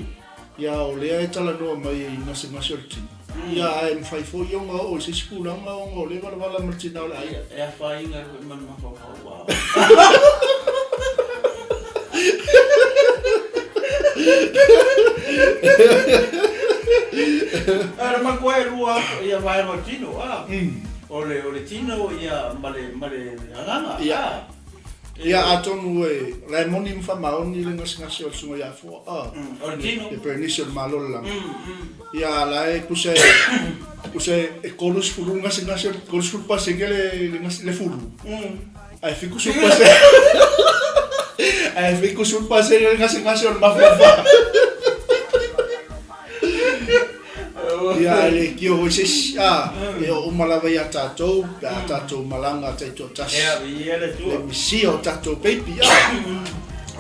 Ia o lea e talanoa mai i gasegase o le tino. Ia ae mafai foi ona oo i se isi tulaga ona o lea e valavala ma le tina o le aiga. Ia, e afaina ai foi ma le mafaufau a. Ae matua e lua ia vaega o le tino, a. O le o le tino ia ma le ma le agaga. Ia. Ia atonu e la e moni ma faamaoni le gasegase o le susuga ia Afoa a. O le tino. Le Perenisi o le Malo o le Lagi. Ia la e tusa e tusa e 30 gasegase 30 pasene le le fulu. Ae 70 pasene. Ae 70 pasene le gasegase o le mafafa. Ia, e le kio foi se isi, a, e oo uma lava ia tatou, pe a tatou malaga taitoatasi. Ia, le Le misia o tatou peipi, a.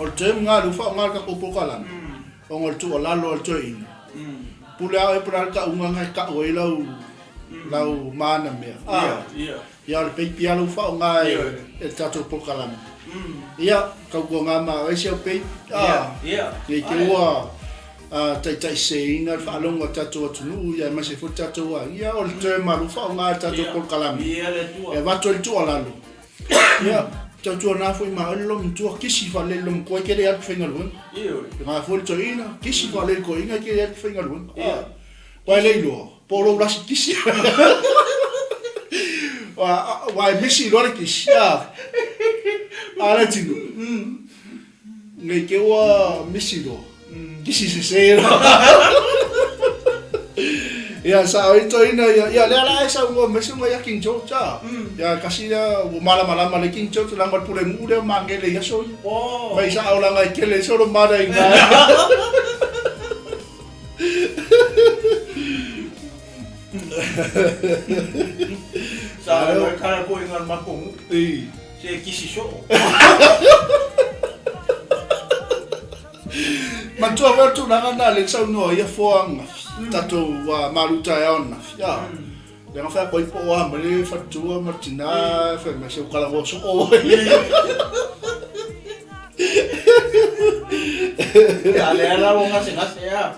O le term lena lea ua faaaoga e le tatou polokalame, ona o le tuualalo a le toeaina. Pule a oe po o le a le tauga lena e tau ai lau, lau manamea, a. Ia, o le peipi lava lea ua faaaoga e le tatou polokalame. Ia, tautuana ma oe si au peipi, a. Ne i te ua taitaiseseina le faalogo a le tatou atunuu, ia aemaise foi le tatou aiga. Ia, o le term lava lea ua faaaoga e le tatou polokalame e avatu ai le tuualalo. Ia, tautuana foi ma oe le loomatua, kisi faalelei i le loomatua e te le alu i le faigaluega. Lena foi le toeaina, kisi faalelei i le toeaina e te le alu i le faigaluega. Aua e le iloa, po o lou lasi kisi. Aua e misi loa le kisi, a. A le tino. Nei te ua misi loa. Kisi sese loa. Ia, sa oi toeaina ia, ia lea la e saunoa mai susuga ia King George, a. Ia, kasi lea ua malamalama le King George leaga o le pulenuu lea o Magele i aso ia. Mai sao leaga e tele solo mana i ina. Sa le kala ko inga makongu. I. Se kisi so. Matua foi o le tulaga lena lea na saunoa ai Afoa ananafi, tatou malu taeao ananafi, a. Leaga fai atu ai po o a mai le faletua ma le tina fai mai se ua talanoa soo oe. Ia lea la ua gasegase a.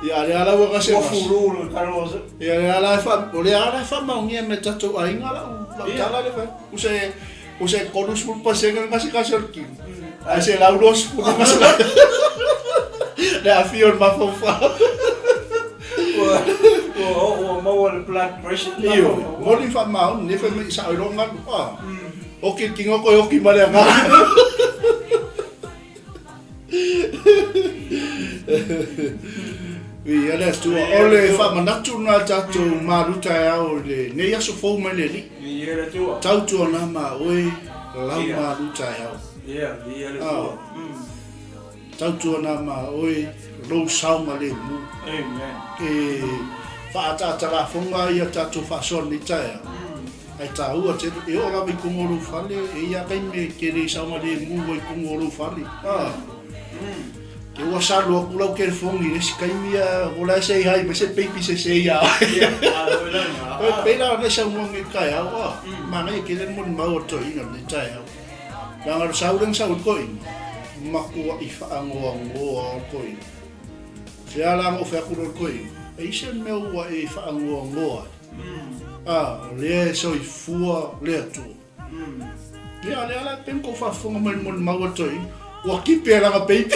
Ia lea la ua gasegase. Ua fulu le talanoa soo. Ia lea la e fa, o lea la e faamaonia me tatou aiga lau lau tala le fai. Use use 30% le gasegase o le kino. Ae 120 le gasegase. Le aafia o le mafaufau. Ua ua maua le blood pressure. Ioe, moni faamaoni, ne fai mai sao i lou galu. Ah. Oki le tino koe oki ma le agaga. Viia le Atua. O le faamanatu lena a tatou malu taeao i lenei aso fou mai le Alii. Viia le Atua. Tautuana ma oe lau malu taeao. Ia, viia le Atua. Tautuana ma oe lou saogalemu. Amen. E faaataatalafoga ia tatou faasoa i lenei taeao. Ae taua tele, e oo lava i totonu o lou fale, e i ai lava taimi e te le saogalemu ai i totonu o lou fale. Te ua salu atu lau telefoni i le isi taimi a o la e say hi mai se peipi sese ia oe. E pei la ona e saunoa nei i le taeao, a, manaia tele le molimau a le toeaina i lenei taeao. Leaga o le sau lea na sau ai le toeaina, matuai faanoanoa lava le toeaina. Lea la na ou fai atu loa i le toeaina, e i ai se mea ua e faanoanoa ai? A, o lea e soifua le Atua. Ia, lea la pei ona tou faafofoga mai i le molimau a le toeaina, ua tipi e lana peipi.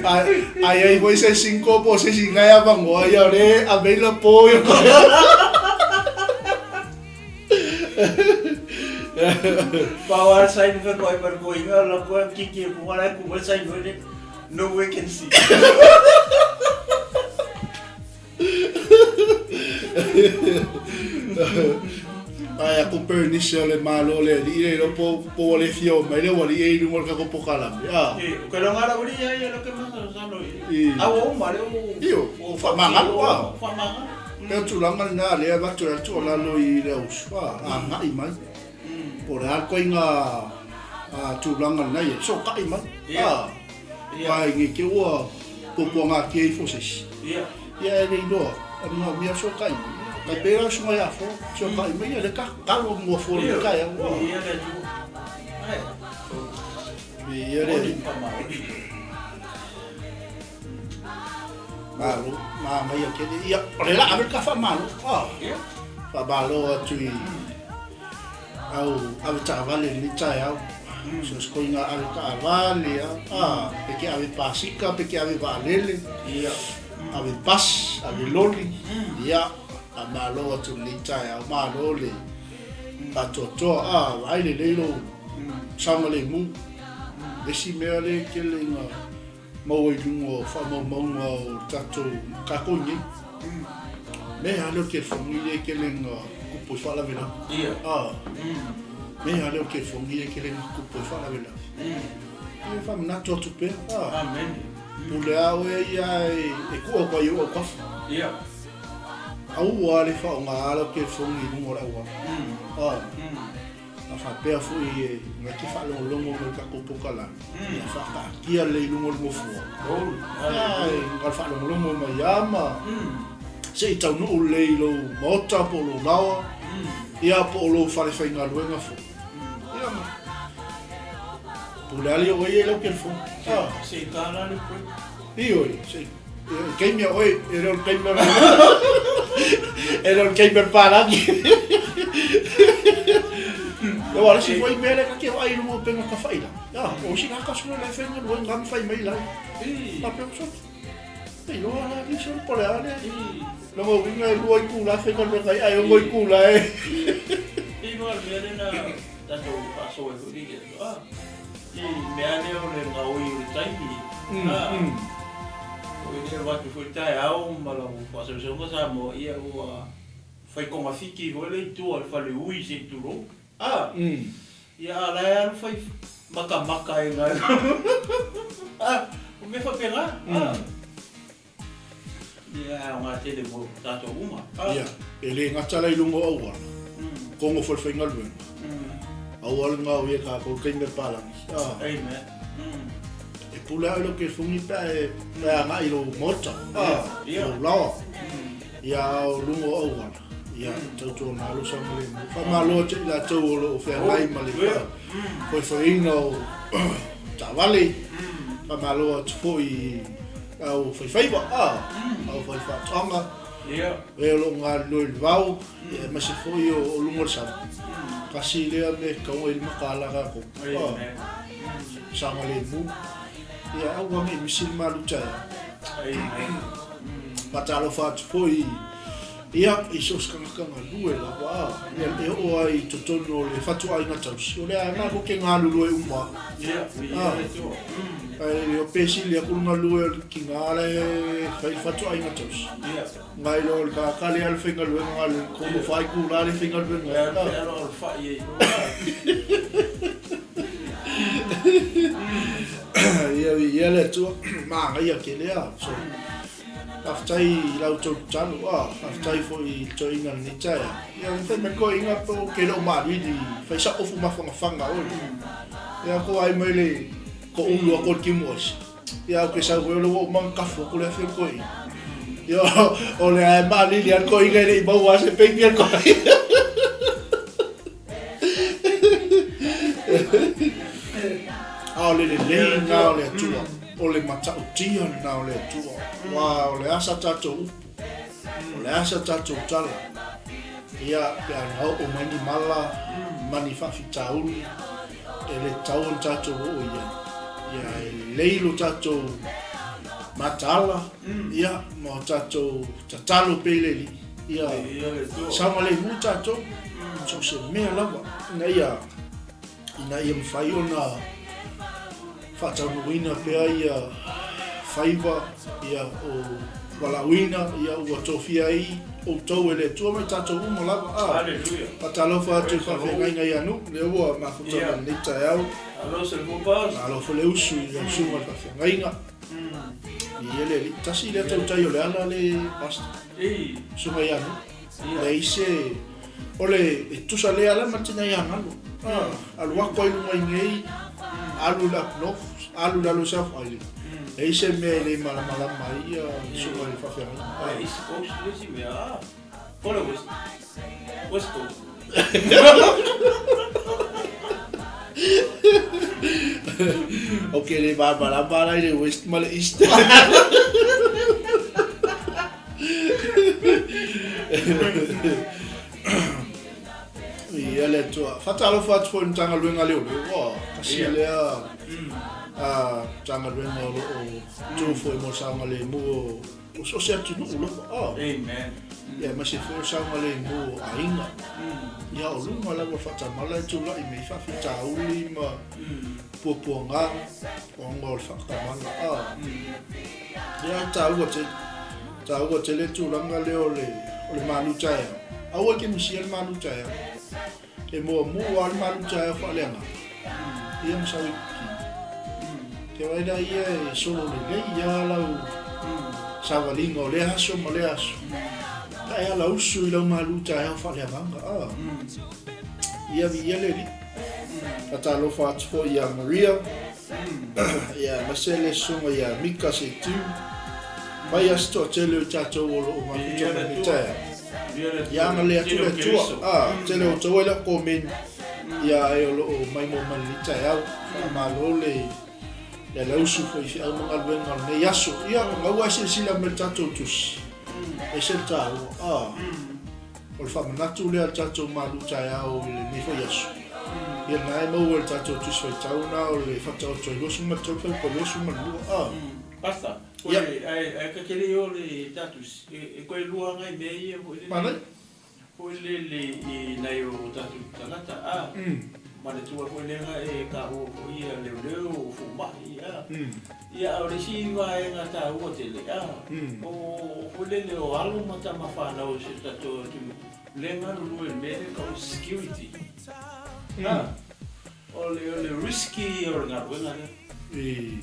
Ai, ai ai foi se isi po o se isi na e avanoa, ia o lea e available ia. Pau a saini fe koe par ko inga la koe kiki e kunga la ku saini le no vacancy. Ai aku Bernice o le Malo le alii le iloa po po ua le fia o mai le ualii e i luga o le tatou pokalame a. E, o ke longa la uli ia ia lo ke masa sa lo i. A ua uma le u. Io, faamagalo a. Faamagalo. Pei o tulaga lena lea e avatu ai le tuualalo i le auso a, agai mai. Po o le a le ituaiga tulaga lena e i ai, fesootai mai. A, aua ne i te i ua puapuagatia ifo se isi. Ia e le iloa, e manaomia le fesootai mai. Tai pei la o le susuga ia Afoa, fesootai mai ia lea ta tatalo mo Afoa i lenei taeao. Viia le Alii. Malo, manaia tele. Ia, o lea o le a ave le ta faamalo. Faamalo atu i au avetaavale i lenei taeao. So se koina avetaavale a, pe te ave pasika, pe te ave vaalele, ave bus, ave loli. Ia, faamalo atu i lenei taeao. Malo le faatoatoa. A, vaai lelei lou saogalemu. Le isi mea lea e tele ina maua i luga o faamaumauga o le tatou tatou i nei. Mea lea o le telefoni lea e tele ina tupu ai faalavelave. Ia. Ah. Mea lea o le telefoni lea e tele ina tupu ai faalavelave. Ia faamanatu atu pea. Ah. Amen. Pule a oe ia e tuu atu ai i ou autafa. Ia. Aua le faaaoga lau telefoni i luga o le auala. Ah. A faapea foi e na te faalogologo mai i le tatou polokalame, ia faataatia lelei i luga o le nofoa. Ai, na o le faalogologo mai lava ma se i taunuu lelei i lou maota po o lou laoa, ia po o lou fale faigaluega foi. Ia, pule alii o oe ia i lau telefoni. Se i tala le break. Ioe, se i taimi a oe, e le o le taimi o le e le o le taimi o le palagi. Aua o le isi foi mea lea ta te vaai i luga o upega tafailagi, a, o isi lata solo la e faigaluega ma fai mai lai. Faapea ua solo. E iloa la ni solo po o le a lea. Lona uiga e 2 itula e faigaluega ai ae 6 itula e. I loa le mea lea na tatou faasoa ai foi i le aso, a. I mea lea o le gaoi o le taimi, a, o i lea avatu foi taeao ma lau faasausauga Samoa, ia ua fai togafiti foi le i tua o le faleui se i tulou, a, ia a la e alu fai matamata ai na, a, o mea faapena, a, ia e aoga tele mo tatou uma, a. Ia, e le gata la i luga o auala, kogo foi le faigaluega. Aua le gaoia e tatou i le taimi o le palagi. Amen. E pule lava oe i lou telefoni pe a e agai i lou maota, i lou laoa. Ia, a o luga o auala, ia, tautuana lou saogalemu. Faamalo atu ia i latou o lo o feagai ma le foefoeina o taavale. Faamalo atu foi i au faifaiva, au faifaatoaga, e o lo o galulue i le vao, aemaise foi o luga o le sami. Tasi lea mea e tatau ona i ai le mataala a tatou, saogalemu. Ia, aua ne i misi le malu taeao. Faatalofa atu foi ia, i so o se tagata galue lava, ia, e oo ai i totonu o le fatuaiga tausi, o lea lava matou te galulue uma lava. Ae le o pe sili atu le galue o le tina la e fai le fatuaiga tausi, nai lo le tagata lea le faigaluega na o le 3 4 itula le faigaluega ai. Ia, viia le Atua, manaia tele a. So, faafetai i la outou tatalo, a, faafetai foi i le toeaina i lenei taeao. Ia, fai mai le toeaina pe ou te le o maalili, fai sau ofu mafanafana oe. Ia, ko ai mai le toulu atu o le timu aisa. Ia, ou te sau foi o lea ua uma ona tafu atu le afi o le toeaina. Ia, o lea e maalili lava le toeaina e le i maua lava se peni a le toeaina. A o le lelei lena o le Atua, o le matautia lena o le Atua, aua o le a sa tatou upu, o le a sa tatou tala, ia, pe a na oo mai ni mala ma ni faafitauli, e le tatau ona tatou oo i ai. Ia, e lelei lo tatou mataala, ia, ma o tatou tatalo pea i le Alii, ia saogalemu tatou, so o se mea lava, ina ia, ina ia mafai ona faataunuuina pea ia faiva ia o valaauina ia ua tofia ai outou e le Atua ma i tatou uma lava. A Hallelujah. Faatalofa atu i faafeagaiga ia Nuu, lea ua mafuta mai lenei taeao. Alo se le Malo foi le usu i lau susuga i le faafeagaiga. Ia le alii, tasi lea tautai o le ala le pastor. Susuga ia Nuu. Leai se o le e tusa le ala ma le tina ia Galo. Alu atu ai luga i nei, alu i le up north, alu i lalo i South Island. Leai se mea e le malamalama ai ia susuga i le faafeagaiga. East Coast le isi mea. Po o le West West Coast. Ok, le malamalama la i le West ma le East. Ia le Atua. Faatalofa atu foi i le Matagaluega a Leoleo. Ua tasi lea Matagaluega o lo o tu foi mo le saogalemu o so o se atunuu lava. Amen. Ia aemaise foi o le saogalemu o aiga. Ia o luga lava o le faatamala e tulai mai ai faafitauli ma puapuaga ona o le faatamala. Ia e taua tele. Taua tele le tulaga lea o le, o le malu taeao. Aua e te misia le malu taeao. E muamua lava le malu taeao faaleagaga. Ia ma sau i kini. Te vaai la ia e solo lelei lava lau savaliga o lea aso ma lea aso. Pe a e ala usu i lau malu taeao faaleagaga. A. Ia viia le Alii. Faatalofa atu foi ia Maria. Ia, aemaise le susuga ia Mika Setiu, mai lava se toatele o i tatou o lo o mafuta mai lenei taeao. Ia agalelei atu le Atua. A, tele o outou ai lau komeni, ia ae o lo o maimoa mai lenei taeao. Faamalo le le alausu foi i feau ma galuega o lenei aso. Ia, o lena ua e silasila mai i le tatou tusi, e ese le taua. A. O le faamanatu lea a le tatou malu taeao i lenei foi aso. Ia lena e maua i le tatou Tusi Faitau na o le Fataoto e 23 fuaiupu 22. A. Pastor, koe ae ae ka te le o le tatou e koe lua ngai mea ia foi lele. Manaia. Foi lele i nai o tatou tagata a. Manatua foi lea e taua foi ia leoleo o fomai a. Ia a o le isi vaega taua tele a, o foi lele o alo ma tama fanau o si o tatou atunuu lea e galulue i le mea lea e tau o le security. A, o le o le risky ia o le galuega lea.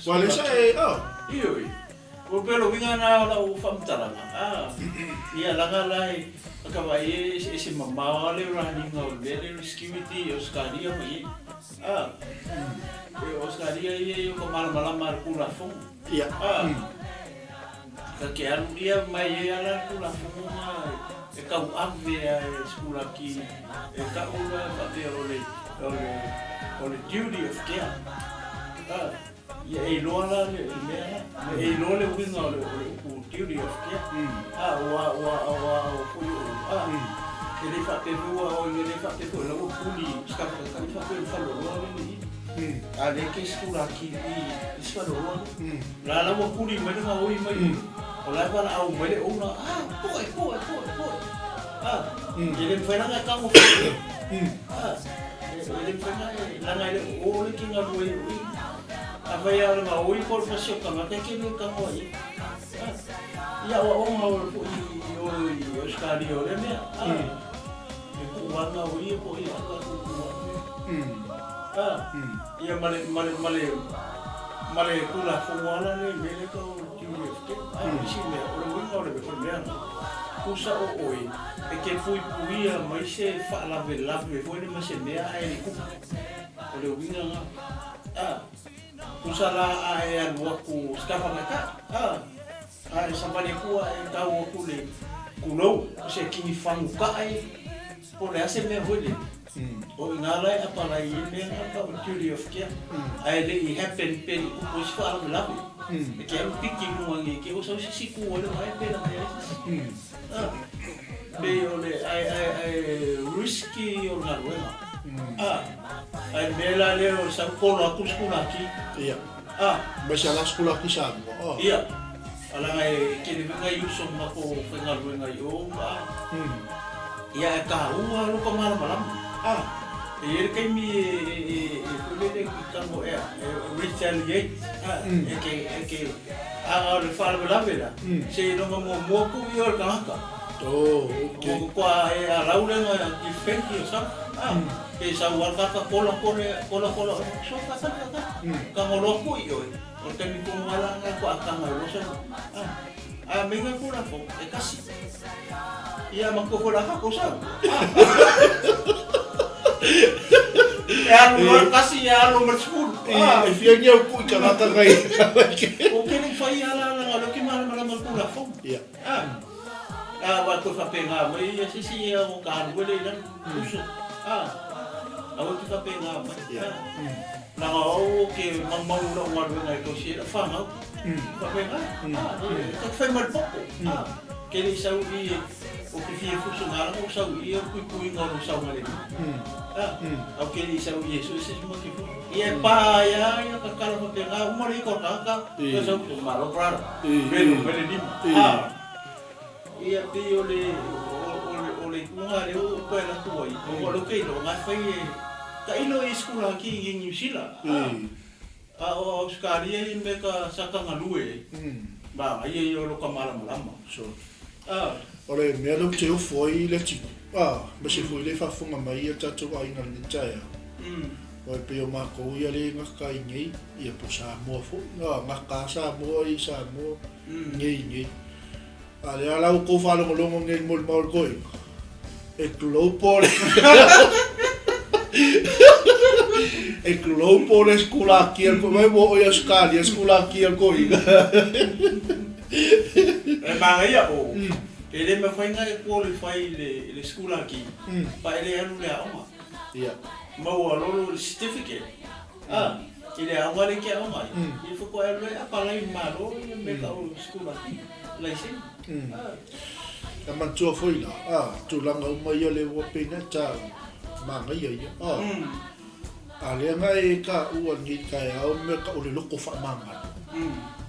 Ua le sa e, a. Ioe. Ua pei o le uiga lena o lau faamatalaga, a, ia leaga la e ka vaai e eseese mamao lava le run ina o le mea lea o le security i Ausetalia ma i ai. A, e o Australia ia i o ka malamalama a le Tulafono. Ia. A, ka ke alu ia mai e ala le Tulafono ma e tauave a e sikulaki e ta'u la faapea o le, o le, o le duty of care. A, ia e iloa la le, le mea la, ma e iloa le uiga o le, o le upu duty of care. A, ua, ua, ua, ua foi o, a, e le faapea foi ua o e le faapea foi o la ua puli sikafa kai faapea o le faleoloa le le i. A le ke sikulaki i, i se faleoloa le. La la ua puli mai le gaoi mai. O la e valaau mai le owner, ah, poe, poe, poe, poe. A, e le mafai la ona e tago foi. A, e le mafai ona e, leaga e le o o le ke galue ai o i. Afai lava o le gaoi po o le pasi o tagata e ke le tago ai. A, ia o aoga o le foi i o i Ausetalia o lea mea. A, e puuaga o ia po o ia a tatou puuaga. A, ia ma le, ma le, ma le, ma le Tulafono ala lea i mea lea e tau o le duty of care. A, o le isi mea, o le uiga o le, o le mea lena, tusa o oe e te puipuia mai se faalavelave foi lea ma se mea ae le tupu. O le uiga lena. A, tusa la a e alu atu sitafa taitai, a, a e savali atu a e tau atu le tulou, se kinifagu tae, po o le a se mea foi lele, o i ina la e apalai ai mea na tau o le duty of care. Ae le i happen pe le i tupu ai se faalavelave, e te alu piki i luga nei, te osa ai se isi tu ai le vae pe lana ai se isi. A, pei o le, ae, ae, ae risky o le galuega. A, ae le mea la lea o le sau kolo atu le sikulaki. Ia. A. Mai se ala sikulaki Samoa. A. Ia. A leaga e tele foi nai uso ma matou faigaluega i o ma. Ia ae taua lou malamalama. A. E i ai le taimi e, e, e foi lele i tago ea, e retaliate. A. E ke, e ke, a o le faalavelave la, seiloga muamua tuu ia o le tagata. Oh, okay. Ua matua e alau le na defend yourself. A. Pe sau lava le tagata kola kola kola kola, so faatali faatali. Tago loa tuu i oe. O le taimi tonu lava la lena faatoa taga ai loa sau. A. A meinga atu lafo, e tasi. Ia matua foi la fatou sau. A. E alu loa le tasi, e alu ma le 10. A. E fia ni au kui tagata ngai. Ou te le i fai ala leaga o lea ou te malamalama i le Tulafono. Ia. A. A ua toe faapena mai ia se isi ia o ta alu ai lea i lalo. Uso. A. Aua e te faapena mai. Ia. A. Leaga o au ou te maumau i lau galuega e tausi ai lau fanau. Faapena. A. E ta te fai ma le poto. A. Ke le i sau i ou te fia fusu ngā langa o sau i o le puipuiga o lou saogalemu. A. Au ke le i sau i e sue se isi ma te fusu. Ia e pa ai lava ia tatala faapena uma le ika o le tagata. Ia sau malo brother. Velo mai le lima. A. Ia pei o le o le o le ituga lea ua ou toe alu atu ai, ona o lea ou te iloa na e fai e tailo i sikula atu i Niu Sila. A. A o Ausetalia i mea ka sa ka galue ai, manaia ia o lo ka malamalama. Sure. A. O le mea lea ou te ofo ai le atiku, a, aemaise foi le faafofoga mai a tatou aiga i lenei taeao, aua e pei o matou ia lea e gata ai nei, ia po o Samoa foi, a, gata lava Samoa i Samoa nei nei. A o lea la ua outou faalogologo nei i le molimau a le toeaina, e global e global le sikulaki a le toeaina, ua oo i Ausetalia le sikulaki a le toeaina. E manaia o, e le mafai ona e qualify i le sikulaki pa e le alu i le aoga. Ia. Maua loa le certificate, a, i le aoga lea e te aoga ai, ia faatoa e alu ai apalai i le Malo ia mea tau o sikulaki, laisene. A. E manatua foi la, a, tulaga uma ia lea ua pei ona e taua, manaia ia, a. A lea na e taua i lenei taeao mea tau o le loto faamagalo,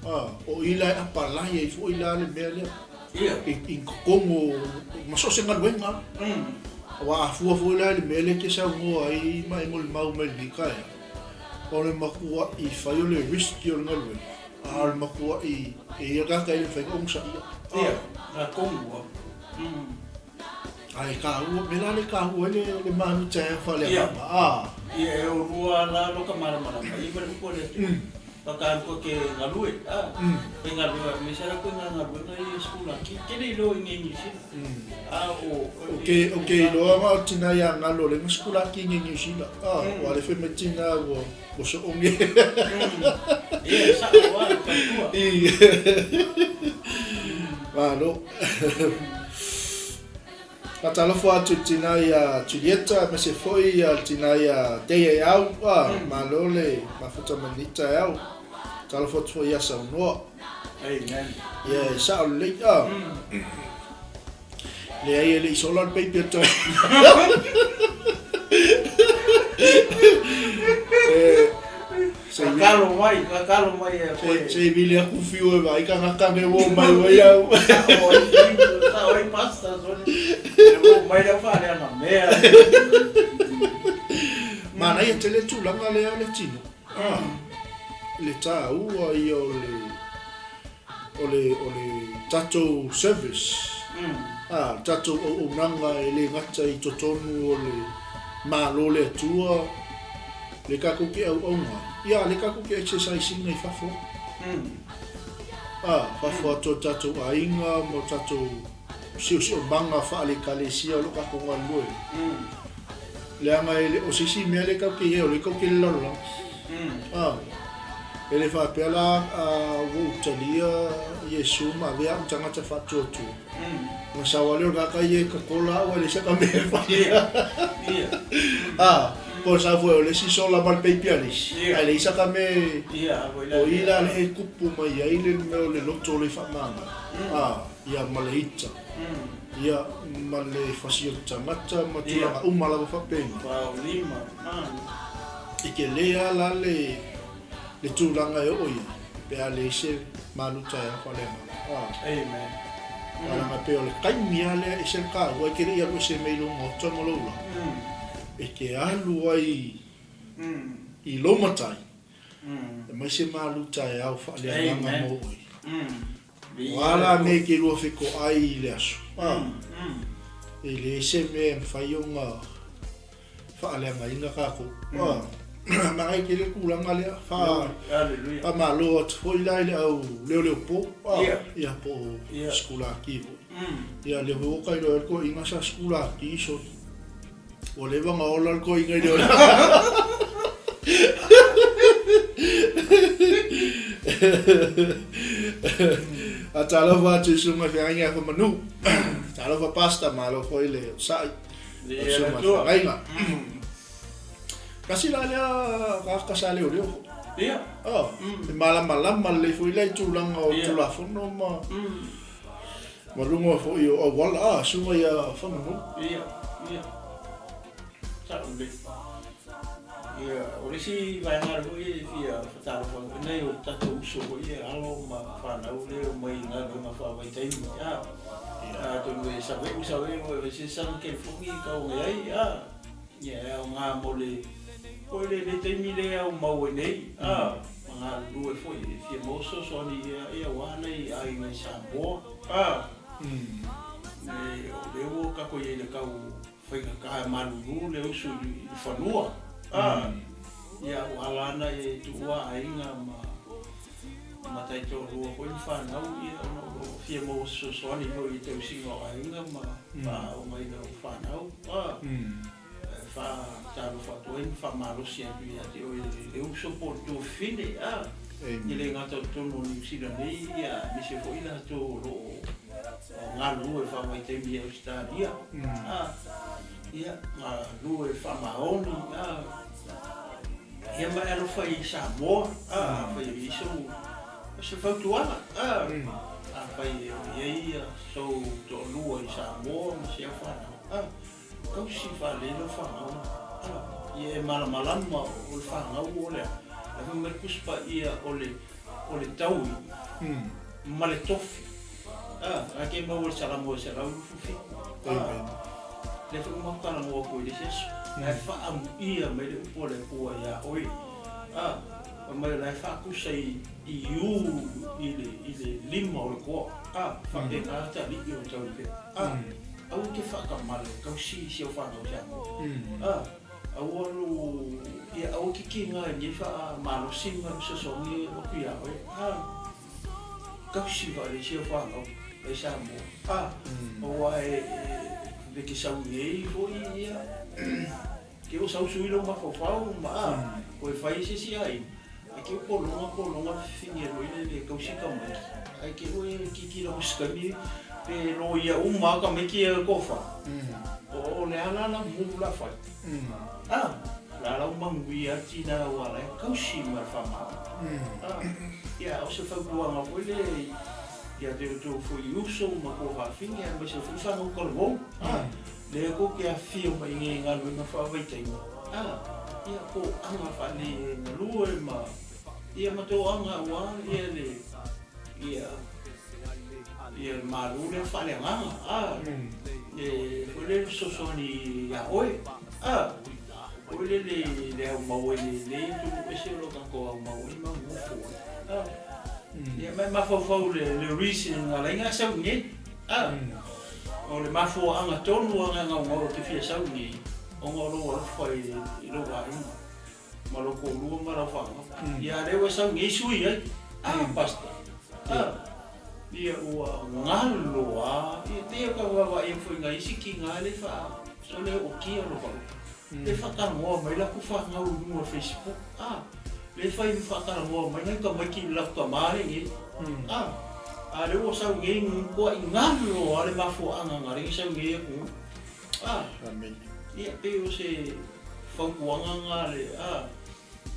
a, o i la e apalai ai foi la le mea lea. Ia. I totonu ma so o se galuega lava. Aua a fua foi la i le mea lea e te saunoa ai ma e molimau mai i lenei taeao, o le matua'i fai o le risk o le galuega, a o le matua'i e ia tagata e le mafai ona onosaia. Ia, na tonu lava. Ae taua, mea la lea e taua ai le manu taeao faaleagaga. Ia, e olua la loka malamalama, ia ma le upu a le Atua. Whakaaro ke galue, a, faigaluega, aemaise lava koe ngā galuega ia sikulaki, ke le iloa i New Zealand. A o. O ke, o ke iloa ma o tina ia galo le nga sikulaki i New Zealand. A, ua le fai mai tina ua, ua soongi. Ia, sa'o lava le faletua. I. Malo. Faatalofa atu i le tina ia Julieta aemaise foi le tina ia Deia Eau. Malo le mafuta mai lenei taeao. Faatalofa atu foi ia Saunoa. Amen. Ia e sao lelei. Leai e le i sola le peipi a le Tatalo mai, tatalo mai e koe. Se i vili aku fiu e vaai tagata ne ua omai ai au. Sao ai fiu, sao ai pasta sole. E ua omai lea faaleaga mea. Manaia tele le tulaga lea o le tino. Le taua ia o le o le o le tatou service. Le tatou auaunaga e le gata i totonu o le Malo o le Atua, le tatou te auauna ai, ia le tatou te exercise ina i fafo atu. Fafo atu o tatou aiga ma o tatou siosiomaga faale-ekalesia o lo o tatou galulue ai. Leaga e le o se isi mea lea tatou te i ai, o lea tatou te i le lalolagi. E le faapea la ua ou talia Iesu ma avea au tagata faatuatua. Ona sau lava lea o le tagata ia e tatola au ae leai se ata mea e faia. Po o le sau foi o le isi sola ma le peipi a le isi, ae leai se ata mea e... O i la lea e tupu mai ai le mea o le loto le faamagalo, ia ma le ita, ia ma le fasi o le tagata ma tulaga uma lava faapena. E tele lava la le le tulaga e oo i ai pe a leai se malu taeao faaleagaga. Amen. Leaga pei o le taimi lava lea e ese le taua e te le i alu ese mai lou maota ma lou la. E te alu ai i lou matai e aumai se malu taeao faaleagaga mo oe. O a la mea e te lua fetoai i le aso, e leai se mea e mafai ona faaleagaina tatou. Manaia tele le tulaga lea. Faamalo atu foi la i le au leoleo po, ia po o sikulaki foi. Ia lea foi ua ta iloa ai le toeaina sa sikulaki soli. Ua leva ona ola le toeaina i le ola. Talofa atu i susuga i feagaiga ia Famanu. Talofa Pastor, malo foi le onosai. Feagaiga. Tasi la lea tagata sa leoleo foi. Ia. Oh, e malamalama lelei foi la i tulaga o Tulafono ma ma luga foi o auala, ah, susuga ia Fagamanu. Ia, ia. Sao lelei. Ia, o le isi vaega foi e fia fatalofa ai foi nai o tatou uso foi ia alo ma fanau lea e omai i galuega faavaitaimi, ah. Atonu e save'u save'u e fai se sana telefoni e tau ane ai, a, ia e aoga mo le foi le le taimi lea e aumau ai nei, a, ma galulue foi e fia maua fesoasoani ia ia aua nai aiga i Samoa, a, e o lea ua tatou i ai i le tau faigata e malulu le usu i le fanua, a, ia ua ala ana e tuua aiga ma ma taitoalua foi ma fanau, ia, ona o lo o fia maua se fesoasoani foi i le tausiga o aiga ma faaaogaina o fanau, a, e faatalofa atu ai ma faamalosi atu ia te oe le uso po o le tuafafine, a, e le gata o totonu o Niu Sila nei, ia, aemaise foi latou o lo o galulue faavaitaimi i Ausetalia, a, ia, galulue faamaoni, a, Ia ma e alofa i Samoa, a, afai e i ai sou, se fautuaga, a, afai e i ai sou toalua i Samoa ma si au fanau, a, tausi faalelei lau fanau, a, ia e malamalama o le fanau o le a, ae fai mai le Tusi Paia o le, o le taui ma le tofi, a, a ke maua i le Salamo e 127, a. Lea foi ua matou talanoa atu ai i le isi aso, la e faaamuia mai le upu a le Atua ia oe, a, fai mai o la e faatusa i u i le, i le lima o le toa, a, faapena te alii o tau i pea, a, aua e te faatamala e tausi si au fanau Samoa, a. Aua lou, ia aua e kikiga i lenei faamalosi ma le fesoasoani atu ia oe, a tausi faalesi au fanau mai Samoa, a aua e e te sau nei foi ia te ua sau sui lou mafaufau ma a toe fai se isi aiga, ae te ua pologa pologa fefefine loa i le tausi tamaiti, ae te ua e tilotilo atu i se taimi pe loia uma lava tamaiti ia e toafa, o le a la lau move o le a fai? A, o le a lau manuia ati la aua la e tausi ma le faamama. A, ia o se fautuaga foi lea ia te outou foi uso ma tuafafine aemaise foi fanau talavou. A, lea tou te afifio mai i nei galuega faavaitaimi. A, ia toaga faalegalue ma ia ma toaga aua ia le ia Ia le malu lea faaleagaga a e foi lele fesoasoani ia oe a foi lele i le aumau ai le le atunuu ese o lo tatou aumau ai ma nonofo ai a ia ma e mafaufau le le reason na ala ai na sau i nei a o le mafuaaga tonu a na gaugau e te fia sau i nei ona o lou alofa i lou aiga ma lou toalua ma lau fanau. Ia a lea ua sau nei sui ai. Ah pastor. Ah. Ia ua galo a. Ia pei o ka vaavaai atu foi i nai isi tiga le fa sole ootia lopalopa. Le faatalanoa mai latou fanau i luga o Facebook. Ah. Le fai faatalanoa mai nai tamaiti i latou tama le nei. Ah. A lea ua sau nei matuai galo a le mafuaaga na lea sau nei atunuu. Ah. Amen. Ia pei o se fautuaga na le a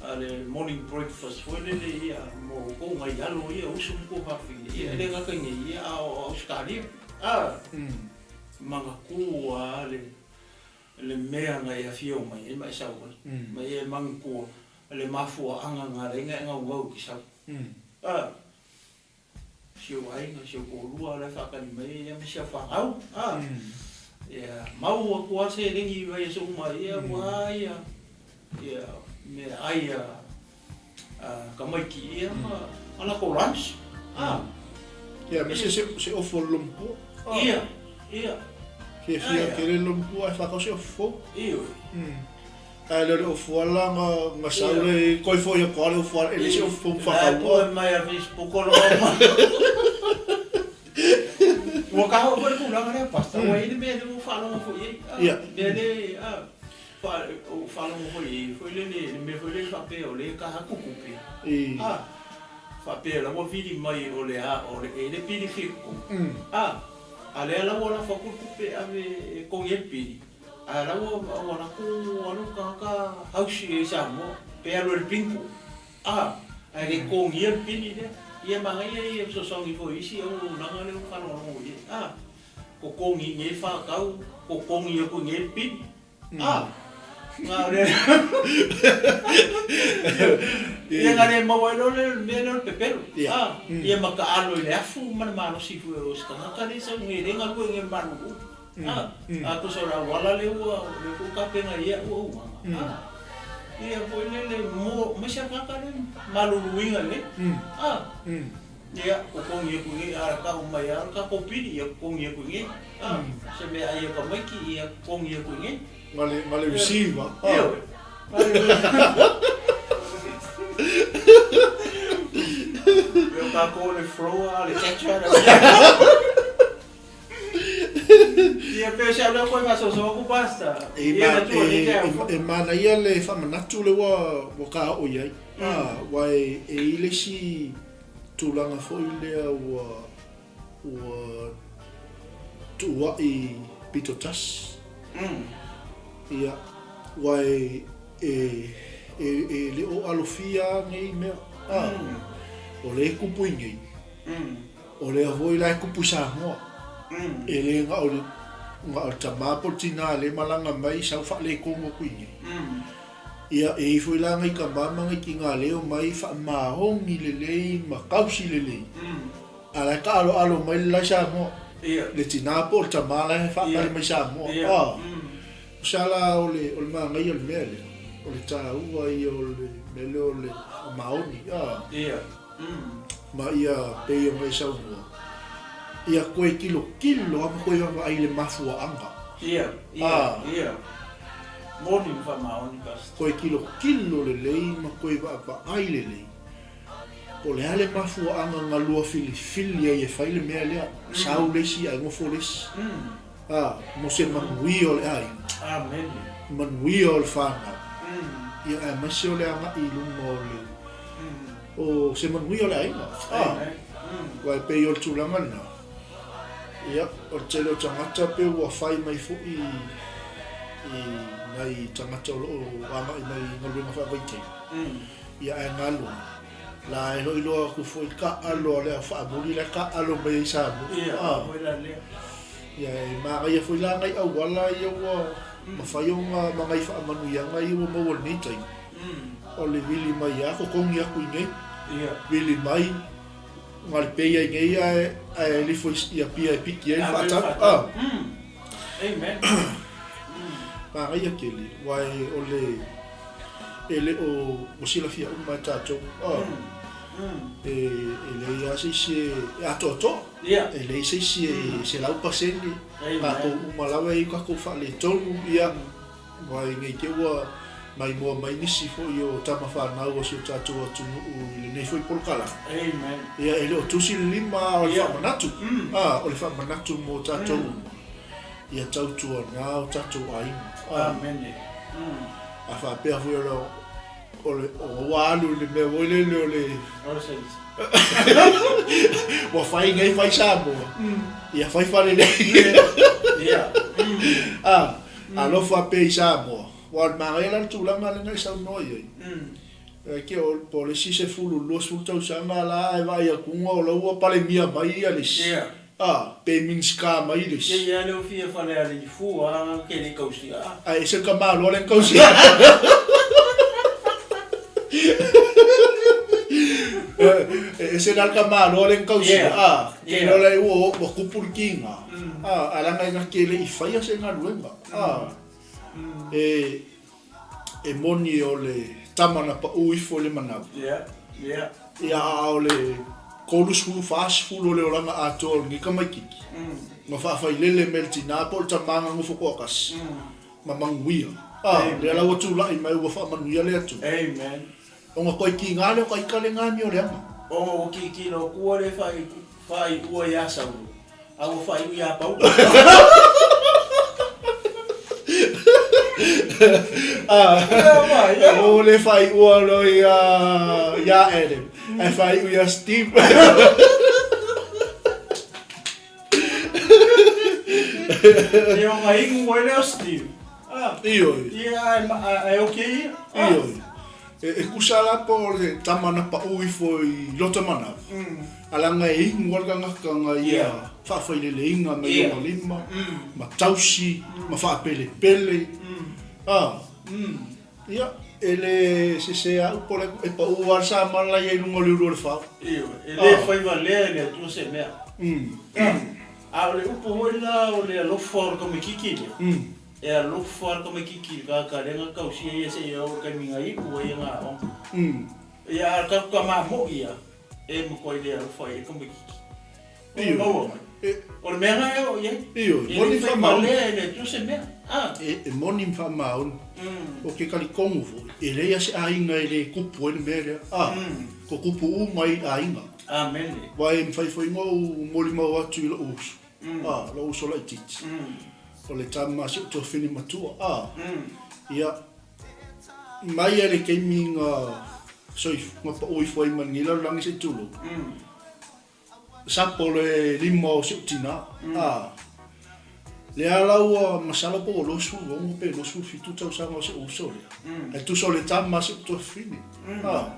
a le morning breakfast foi lele ia mo outou nai alo ia uso ma tuafafine ia e le gata i nei ia a o Ausetalia a manatua a le le mea na e afio mai ai ma e sau ai ma ia e manatua le mafuaaga na ala ai na e naunau e te sau a Si ou aiga, si ou toalua la e faatali mai ai ma si au fanau, a. Ia mau atu lava seleni i vaiaso uma ia aua ia ia meaai a tamaiti ia ma latou lunch, a. Ia aemaise se ofo a le lomapua. Ia, ia. Fiafia tele le lomapua ae whakau se ofo fou. Ioe. Ae le o le ofu ala nga nga sau le koi foi a koa le ofu ala e le se ofu fou whakaua. Lae mai a Facebook o loa mai. Ua ka hoo foi le tulaga lea Pastor, ua i ai le mea lea ua faalogo foi i ai. Ia. Mea le a faalogo foi i ai foi lele le mea foi lele faapea o lea e taha tutupe. A faapea la ua vili mai o le a o le e le pili fia totogi. A a lea la ua lafo atu le tupe e ave e totogi ai le pili. A la ua ua latou alu tagata hausi i Samoa pe alu ai le bingo a ae le totogia le pili lea. Ia manaia ia fesoasoani foi i isi auaunaga lea ua faalogologo i ai a totogi i inei faatau totogi atu i inei le pili a na o le ia na le maua ai loa le mea lea o le pepelo a ia ma taalo i le afu ma le malosi foi o se tagata lea e sau nei lea e galue i inei i le malulu. A, a tusa o le auala lea ua, lea foi ua tapena i ai au auaunaga, a, ia foi lele mo, mai se tagata lea maluluina lelei, a, ia, totogi atu i inei, a tau mai lava le tatou pili, ia totogi atu i inei, a, se meaai a tamaiti, ia totogi atu i inei. Ma le, ma le receiver, a. Ioe. Ia o tatou o le thrower a o le catcher. Ia pei o se au lea koe faasoasoa atu Pastor. Ia na tua nei te au. E manaia le faamanatu lea ua ua kaoo i ai. Aua e i ai le isi tulaga foi lea ua ua tuuai pito tasi. Ia, aua e e e le o alofia lava nei mea. O lea e kupu i nei. O lea foi la e kupu i Samoa. E le na o le, na o le tama po o le tina lea e malaga mai sau faaletonu atu i inei. Ia, e i ai foi la nai tama ma nai tina lea e omai faamaoni lelei ma tausi lelei, a la e taaaloalo mai le la i Samoa. Le tina po o le tama la e faatali mai Samoa. A, o sa la o le, o le manaia o le mea lea, o le taua ia o le mea lea o le faamaoni. A. Ma ia pei ona e saunoa, ia toe tilotilo lava ma toe vaavaai i le mafuaaga. Ia, ia, ia. Moni ma faamaoni, Pastor. Toe tilotilo lelei ma toe vaavaai lelei, po o le a le mafuaaga na lua filifili ai e fai le mea lea, sau le isi ae nofo le isi. A, mo se manuia o le aiga. Amene. Manuia o le fanau. Ia aemaise o le agai i luma o le, o se manuia o le aiga. A, aua e pei o le tulaga lena. Ia, o le tele o tagata pei ua fai mai foi i nai tagata o lo o agai mai i galuega faavaitaimi, ia ae galue, la e loiloa atu foi taalo a le au faamuli la e taalo mai ai i Samoa. Ia, e manaia foi la nai auala ia ua mafai ona ma nai faamanuiaga ia ua maua i lenei taimi, o le vili mai lava totogi atu i inei, vili mai, Galpe ai nei ae ae lifo i Apia e piki ai le faatau. Ah. Amen. Manaia tele, aua o le e le o ua silafia uma e tatou. Ah. E leai lava se isi e atoatoa. E leai se isi e 100%. Tatou uma lava e i ai tatou faaletonu, ia. Aua nei te ua maimoa mai nisi foi o tama fanau a si o tatou atunuu i lenei foi polokalame. Amen. Ia, e le o tusi le lima a o le faamanatu. A, o le faamanatu mo tatou uma, ia tautuana o tatou aiga. Amene. A faapea foi o le, o le, ua alu i le mea foi lele o le. O le sense. Ua fai nei fai Samoa, ia fai falelei. Ia. A, Alofa pea i Samoa. Ua o le manaia la le tulaga lea na e saunoa i ai. E ke o po o le isi sefulu luasefulu tausaga la ae vaai atu o la ua Palemia mai ia le isi. A, pe Minisita mai le isi. Ia lea ua fia falealii fua ke le i kausia. Ae ese le tamaloa lea na kausia. E ese la le tamaloa lea na kausia. A, ke iloa la ua tupu le kiga. A, ae leaga na te le i faia se galuega. A, e, e moni o le tama na pau ifo i le manawa. Ia, a o le 30, 40 o le olaga atoa o lenei tamaitiiti, na faafailele mai e le tina po o le tama na nofo toatasi, ma manuia. A, lea la ua tulai mai ua faamanuia le Atua. Ona toe kiga lea o ka ika le gani o le aga. Ona ua kilokilo atua le faaiua ia Saulo, a ua faaiu ia Paulo. O le faaiua loa ia Adam, ae faaiu ia Steve. Ia ona inu ai lea o Steve. Ioe. Ia ae okay ia. Ioe. E tusa la po o le tama na pau ifo i lota manawa, a leaga e inu lava le tagata na ia faafaileleina mai lona lima, ma tausi, ma faapelepele. A, ia, e le sese lava upu o le e pau lava le samala ia i luga o le ulu o le fao. Ioe, e le fai valea e le Atua se mea. A o le upu foi la o le alofa o le tamaititi lea, E alofa le tamaititi i le tagata lea na tausia ia seia oo i le taimi na iu ai ana aoga. Ia a o le tatou tama moi ia, e matuai le alofa i ai le tamaititi. Ua maua mai. O le mea lena e oo i ai. Ioe, E le moni fai faamaoni. valea e le Atua se mea. A. E moni ma faamaoni. O ke talitonu foi, e leai lava se aiga e le tupu ai le mea lea. A, ko tupu uma i aiga. Amene. Aua e mafai foi ona ou molimau atu i lou uso. A, lou uso laitiiti. O le tama a si ou tuafine matua, a, ia, mai lava i le taimi na soifua, na pau ifo ai ma lenei lalolagi se i tulou, sapo le lima o si ou tina, a, lea la ua masalo po ua 26 pe 27 tausaga o si ou uso lea, ae tusa o le tama a si ou tuafine, a.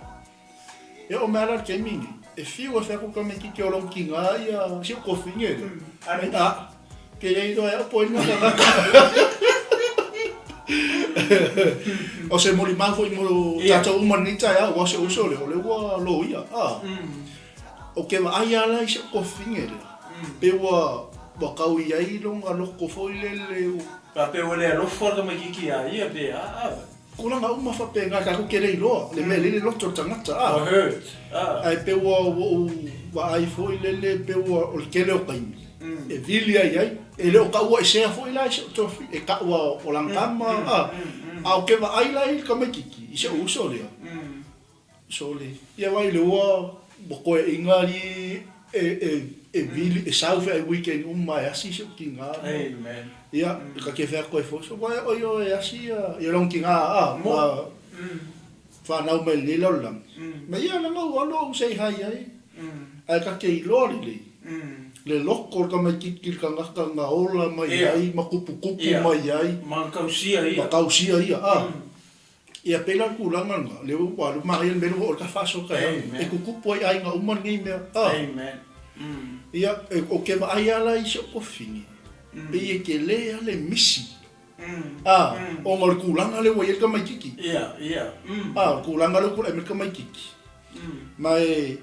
E oo mai lava la i le taimi lenei, e fiu e fai atu tamaititi o lou tina ia si ou tuafine lea. Ai a, ke le iloa e au po o ai lena tagata. O se molimau foi mo tatou uma i lenei taeao, aua o si ou uso lea, o lea ua loia. A, ou te vaai lava la i si ou tuafine lea, pe ua tau i ai lona loto foi lele. Faapea ua le alofa le tamaititi ia ia pe a. Tulaga uma faapena tatou te le iloa le mea lele i loto o le tagata a. Ua hurt a. Ae pei ua ou vaai foi lele pei ua o le tele o taimi e vili ai ai. E le o taua esea foi la i si ou tofi, e taua o lana tama, a. A ou te vaai la i le tamaitiiti, i si ou uso lea, sole, ia vaai le ua ua toeaiina alii e, e, e vili, e sau feai weekend uma e asi si ou tina. Amen. Ia, ta te fai atu ai foi, so vaai oi oe e asi ia, ia lona tina, a, ma fanau mai lenei lalolagi. Ma ia leaga ua alu ou say hi ai. Ae ta te iloa lelei, le loko o le tamaitiiti i le tagata na ola mai ai ma tuputupu mai ai. Ma tausia ia. Ma tausia ia, a. Ia pei la o le tulaga lena, lea ua alu manaia le mea lea ua oo i le tafa aso taeao, e tutupu ai aiga uma lenei mea, a. Ia, ou te vaai lava la i si ou kofine, pei e tele lava le misi. A, ona o le tulaga lea ua i ai le tamaitiiti. A, o le tulaga lea ua tulai mai le tamaitiiti. Ma e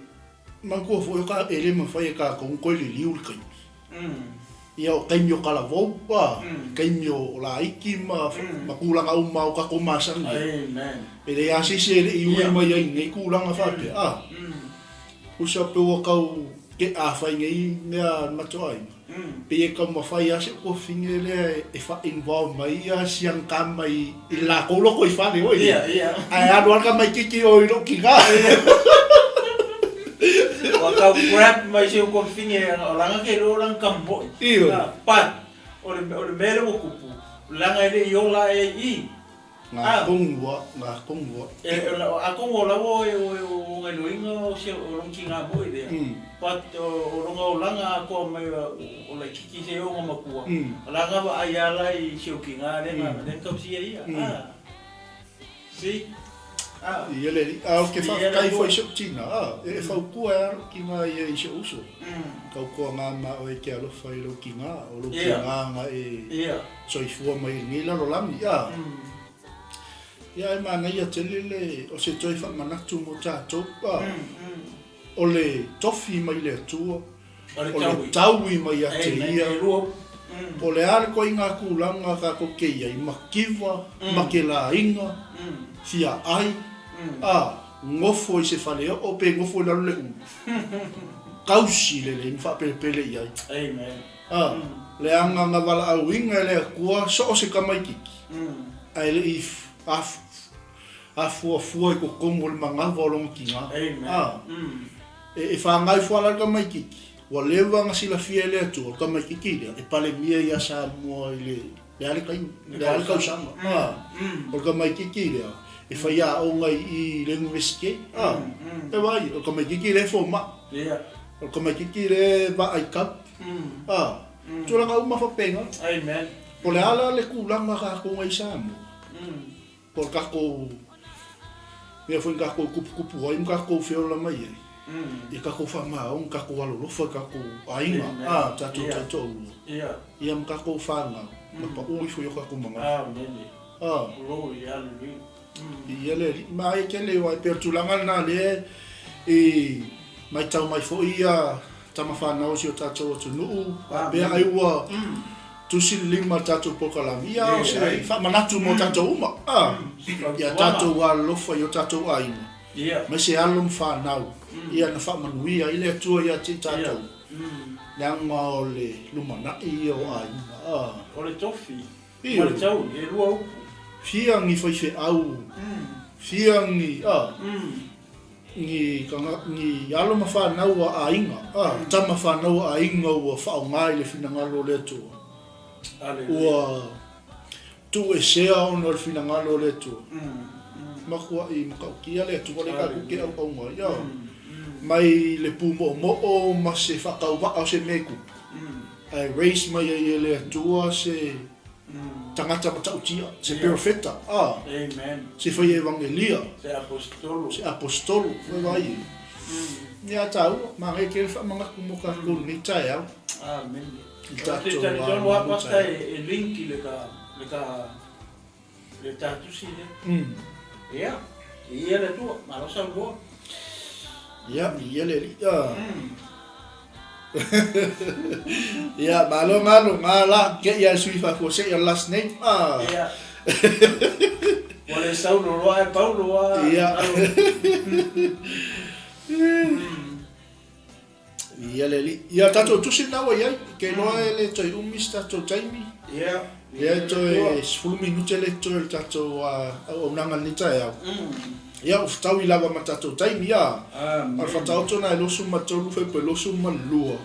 manatua foi o e le mafai e tatou ona toe liliu le taimi. Ia o taimi o talavou, a, taimi o laiti ma tulaga uma o tatou masani ai. E leai lava se isi e le i ui mai ai i nei tulaga faapea, a. Tusa pe ua tau afai nei mea a le matou aiga, pei e taumafai lava si ou tuafafine lea e faa-involve mai ia si ana tama i le latou lotoifale foi lea, ae alu lava le tamaitiiti i o i lou tina. Ua tau grab mai si ou tuafafine o lana ke iloa o lana tama foi. Ioe. But o le mea lea ua tupu, leaga e le i ola ae i i. Ngā kongua, ngā kongua. Atonu o la ua o gailoiga o si o lona tina moi lea, but o lona olaga atoa mai o laititi se ona matua, o la na vaai a la i si ou tina lea na tausia ia. See? Ia le alii, a ou te faafetai foi i si ou tina, e fautua e a lou tina ia i si ou uso. Tautua ngā ma oe e te alofa i lou tina, o lou tina na e soifua mai i lenei lalolagi, a. Ia e manaia tele le, o se toe faamanatu mo tatou, a. O le tofi mai le Atua, o le taui mai ia te Ia, po o le a le koiga tulaga tatou te i ai, mativa, makelaiga, fia ai, a, nofo i se faleoo pe nofo i lalo le ulu, tausi lelei ma faapelepele i ai. A, leaga na valaauina e le Atua so o se tamaititi, ae le i afuafua i totonu o le manava o lona tina. A, e whangai fua la le tamaititi, ua leva ona silafia e le Atua, o le tamaititi lea, e palemia ia Samoa i le, le a le taimi, le a le tausaga. A, o le tamaititi lea, e faiaoga i i le Iunivesite. A, e vaai, o le tamaititi lea e fomai. O le tamaititi lea e vaai tau. A, tulaga uma faapena. Po o le a la le tulaga tatou ai i Samoa? Po o le tatou mea foi na tatou tuputupu ai ma tatou feola mai ai, ia tatou faamaoni, tatou alolofa i tatou aiga, a, tatou taitoalua, ia ma tatou fanau, ma pau ifo i o tatou manatu. A. Ia le Alii. Ma e tele aua e pei o le tulaga lena lea e matau mai foi ia tama fanau o si o tatou atunuu, faapea ai ua tusi le lima i le tatou polokalame, ia o se faamanatu mo tatou uma, a, ia tatou alolofa i o tatou aiga, aemaise alo ma fanau, ia na faamanuia ai le Atua ia te i tatou, leaga o le lumanai ia o aiga, a. O le tofi ma le taui, e lua upu. Fia ni faifeau, fia ni, a. Ni ni alo ma fanau a aiga, a, tama fanau a aiga ua faaaoga i le finagalo o le Atua. Ua tuuesea ona o le finagalo o le Atua. Matuai matautia le Atua lea tatou te auauna ai, a, mai le pumoomoo ma se faatauvaa o se mea e tupu, ae raise mai ai e le Atua se tagata matautia, se perofeta, a, se fai evagelia, se aposetolo, foi vai e. Ia taua, manaia tele faamanatu mo tatou i lenei taeao. Amen. I tatou Te talitonu lava Pastor e link i le ta le ta le ta tusi lea. Ia, ia le Atua, malo saunoa. Ia, ia le Alii. Ia, malo galo, nga la, ke ia le sui faafuasei o le last name. Ah. Ia. Ua le Saulo loa ae Paulo a. Ia. Viia le Alii. Ia tatou tusi lena ua i ai, ke iloa e le toe umi se tatou taimi. Ia. Lea e toe 10 minute le totoe o le tatou auaunaga i lenei taeao. Ia ua fetaui lava ma tatou taimi, ia. A o le faataoto lena e 23 Fepuari 22.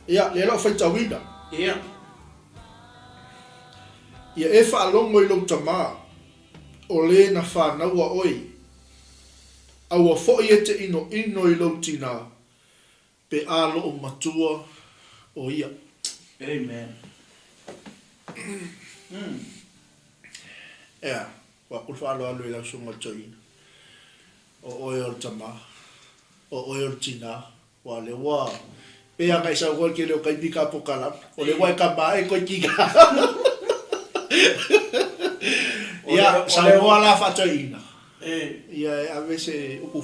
Ia, lea la ua faitauina. Ia. Ia e faalogo i lou tama, o le na fanaua oe, aua foi e te inoino i lou tinā, pe a loo matua o ia. Amen. Ea, ua aku le faaaloalo i lau susuga i le toeaina, o oe o le tama, o oe o le tinā, Ua lea ua pei lava ona e saunoa i le tele o taimi ka pokalama, o lea ua e kama ae koe kina. Ia, saunoa la faatoeaina. Ia e ave se upu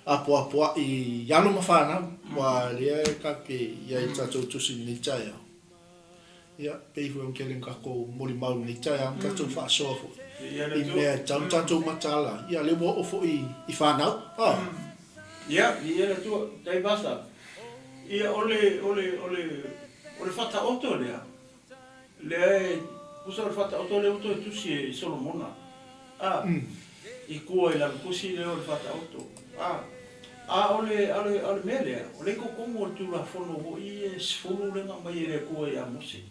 apoapoai i alo ma fanau, aua lea e tatou te i ai i le tatou tusi i lenei taeao. Ia, pei foi ona tele ona tatou molimau i lenei taeao ma tatou faasoa foi i mea e tatau ona tatou mataala ai. Ia, lea ua oo foi i fanau. Ia, viia le Atua. Tai Pastor. Ia, o le, o le, o le, o le Faataoto lea, lea e, tusa o le Faataoto lea ua toe tusi e Solomona, a, i tua i lana tusi lea o le Faataoto, a. A o le, a o le, a o le mea lea, o lea i totonu o le Tulafono foi e 10 lea na aumai e le Atua ia Mose,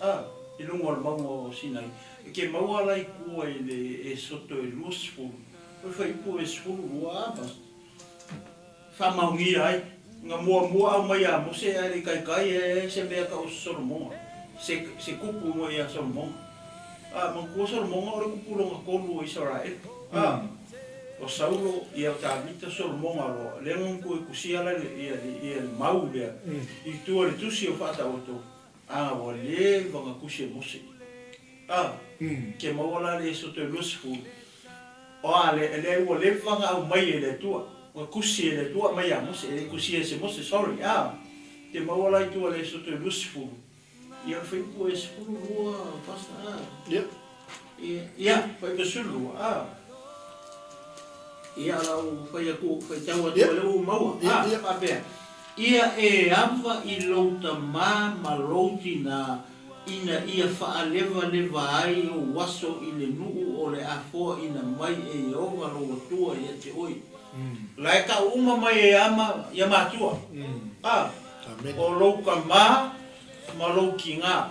a, i luga o le mauga o Sinai, e te maua la i tua i le Esoto e 20, o le fuaiupu e 12, a, ma faamaonia ai. Na muamua aumai ia Mose ae le i taitai e se mea tau o Solomoga, se, se kupu mo ia Solomoga. A, manatua Solomoga o le kupu lona tolu o Isaraelu, a. O Saulo, ia o Tavita, Solomoga loa, lea na toe tusia la le, ia le, ia le mau lea, i tua i le tusi o Faataoto, a ua leva na tusi e Mose. A, ke maua la le Esoto e 20, o a le, lea ua leva na aumai e le Atua, na tusi e le Atua aumai ia Mose, e le i tusia e se Mose, sorry, a, ke maua la i tua i le Esoto e 20, Ia o le fuaiupu e 12 Pastor a. Ia. Ia, fuaiupu e 12 a. Ia o lau fai atu, faitau atu o lea ua ou maua. A, faapea, Ia e ava i lou tamā ma lou tinā, ina ia faalevaleva ai ou aso i le nuu o le a foaina mai e Ieova lou Atua ia te oe. La e tau uma mai e ama ia matua. A, o lou tamā ma lou kigā.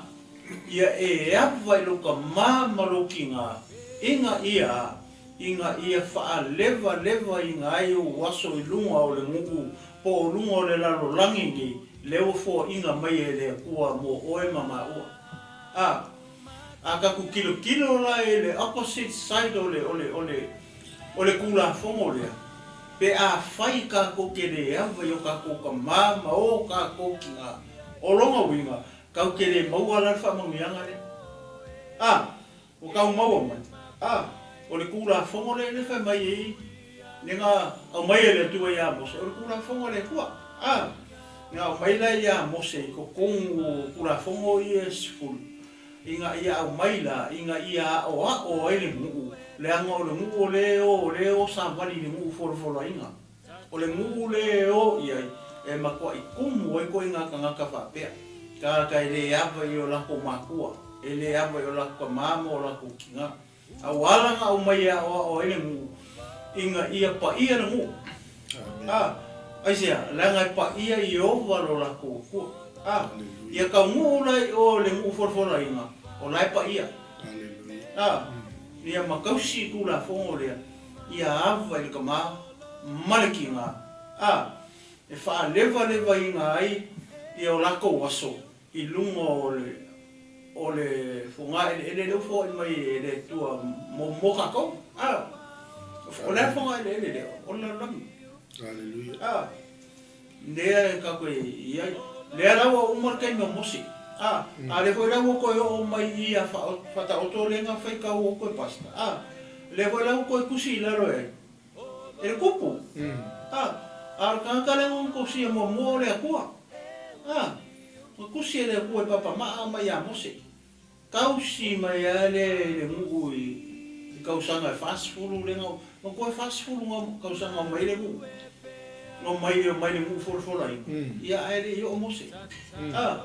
Ia e ava i lou tamā ma lou kigā, ina ia, ina ia faalevalevaina ai ou aso i luga o le nuu po o luga o le lalolagi nei, lea ua foaina mai e le Atua mo oe ma maua. A, a tatou tilotilo la i le opposite side o le, o le, o le, o le Tulafono lea, pe afai tatou te le ava i o tatou tamā ma o tatou tinā, o lona uiga, tatou te le maua la le faamanuiaga lea. A, ua tau maua mai, a, o le Tulafono lea lea e fai mai ai, lea na aumai e le Atua ia Mose, o le Tulafono a le Atua. A, na aumai la ia Mose i totonu o Tulafono ia e 10, ina ia aumai la, ina ia aoao ai le nuu, leaga o le nuu o lea e o, o lea e o savali i le nuu folafolaina. O le nuu lea e o i ai, e matuai tumu ai ituaiga tagata faapea, tagata e le ava i o latou matua, e le ava i o latou tama ma o latou tina. A ua ala ona aumai e aoao ai le nuu, ina ia paia le nuu. A, aisea? Leaga e paia Ieova lo latou Atua. A, ia taunuu la i o le nuu folafolaina, o la e paia. A, ia ma tausi i Tulafono lea, ia ava i le tama ma le tina. A, e faalevalevaina ai ia o latou aso i luga o le o le fogaeleele lea ua foai mai e le Atua mo mo tatou. A, o le a le fogaeleele lea? O le lalolagi. Aleluia. A, lea e tatou i ai. Lea la ua uma le taimi o Mose. A, a lea foi la ua toe oo mai i a Faataoto lea na faitau atu e Pastor. A, lea foi la ua toe tusi i lalo e ai? E le kupu. A, a o le tagata lea na tosia muamua o le Atua. A, na tusi e le Atua e papamaa mai ia Mose. Tausi mai lava lea i le nuu i tausaga e 40 lea na, na toe 40 tausaga o mai ai le nuu. Na omai e omai i le nuu folafolaina, ia ae le i oo Mose. A,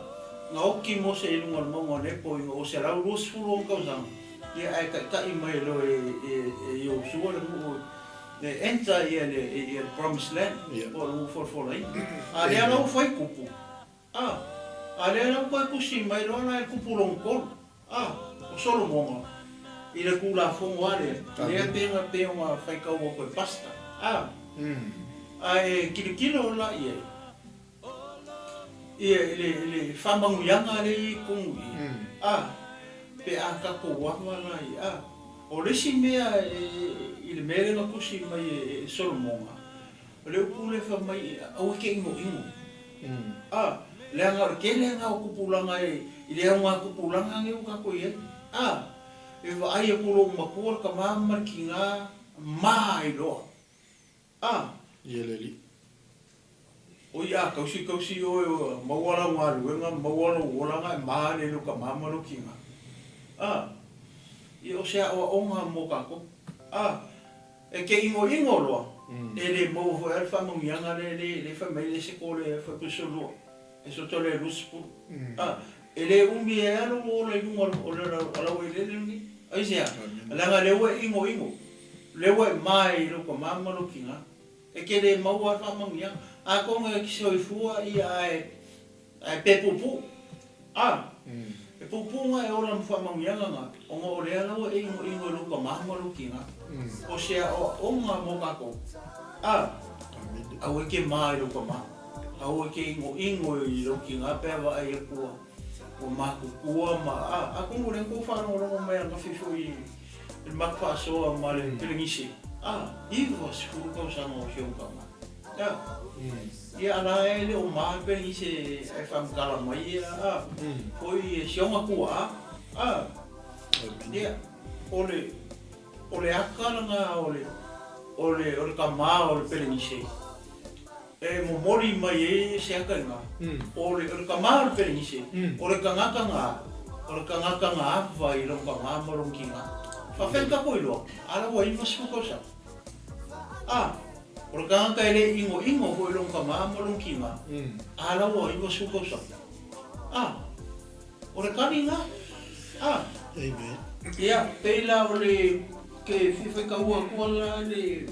na oti Mose i luga o le mauga o Nepo ina ua 120 ona tausaga, ia ae taitai mai loa e e Iosua le nuu e enter ia le ia le promised land, po o le nuu folafolaina. A lea la ua fai kupu, a, a lea la ua toe tusi mai loa la e le kupu lona tolu, a, o Solomona, i le Tulafono a lea, lea pe na pei ona faitau atu e Pastor, a, ae tilotilo la i ai, ia i le, i le faamanuiaga lea e i ai i totonu i i, a, pe a tatou ava la i, a. O le isi mea e, i le mea lea na tusi mai e Solomona, O le upu lea fai mai, aua e te inoino. A, leaga o le tele lena o tupulaga e, i le aoga tupulaga nei ua tatou i ai. A, e vaai atu lou matua le tama ma le tina ma ai loa. A. Ia le alii. Oi a kausi kausi oe ua maua lau galuega maua lou olaga e ma le lou tama ma lou tina. A, ia o se aoaoga mo tatou. A. E te inoino loa, e le maua foi lava le faamanuiaga lea lea fai mai le ese ko le faipuisolua, e soto le 20. A, e le umi ai lava lou ola i luga o le laueleele lenei. Aisea? Leaga lea ua e inoino, lea ua e mae i lou tama ma lou tina. E te le maua lava le faamanuiaga. Atonu e te soifua ia ae Ae pe puupuu. A! E puupuu na e ola ma faamanuiaga na, ona o lea la ua e inoino i lou tama ma lou tina. O se aoaoga mo tatou. A! Aua e te ma i lou tama. Aua e te inoino i lou tina pe a vaai atu ua, ua matutua ma, a, atonu o lea na tou faalogologo mai ananafi foi i le matou faasoa ma le Pelenise. A! 90 tausaga o si ou tama. A! Ia a la e le o ma pe i se e whamatala mai ia a foi e si onga kua a a ia o le o le aka langa o le o le o le tama o le Pelenise e momoli mai ai se aka inga o le o le tama o le Pelenise o le tagata nga o le tagata nga ava i lona tama ma lona tina faafetai ko iloa ala ua 90 tausaga a O le tagata e le inoino foi lona tama ma lona tina, a la ua 90 tausaga. A, o le tali na. A. Amen. Ia, pei la o le ke fia faitaua atua la le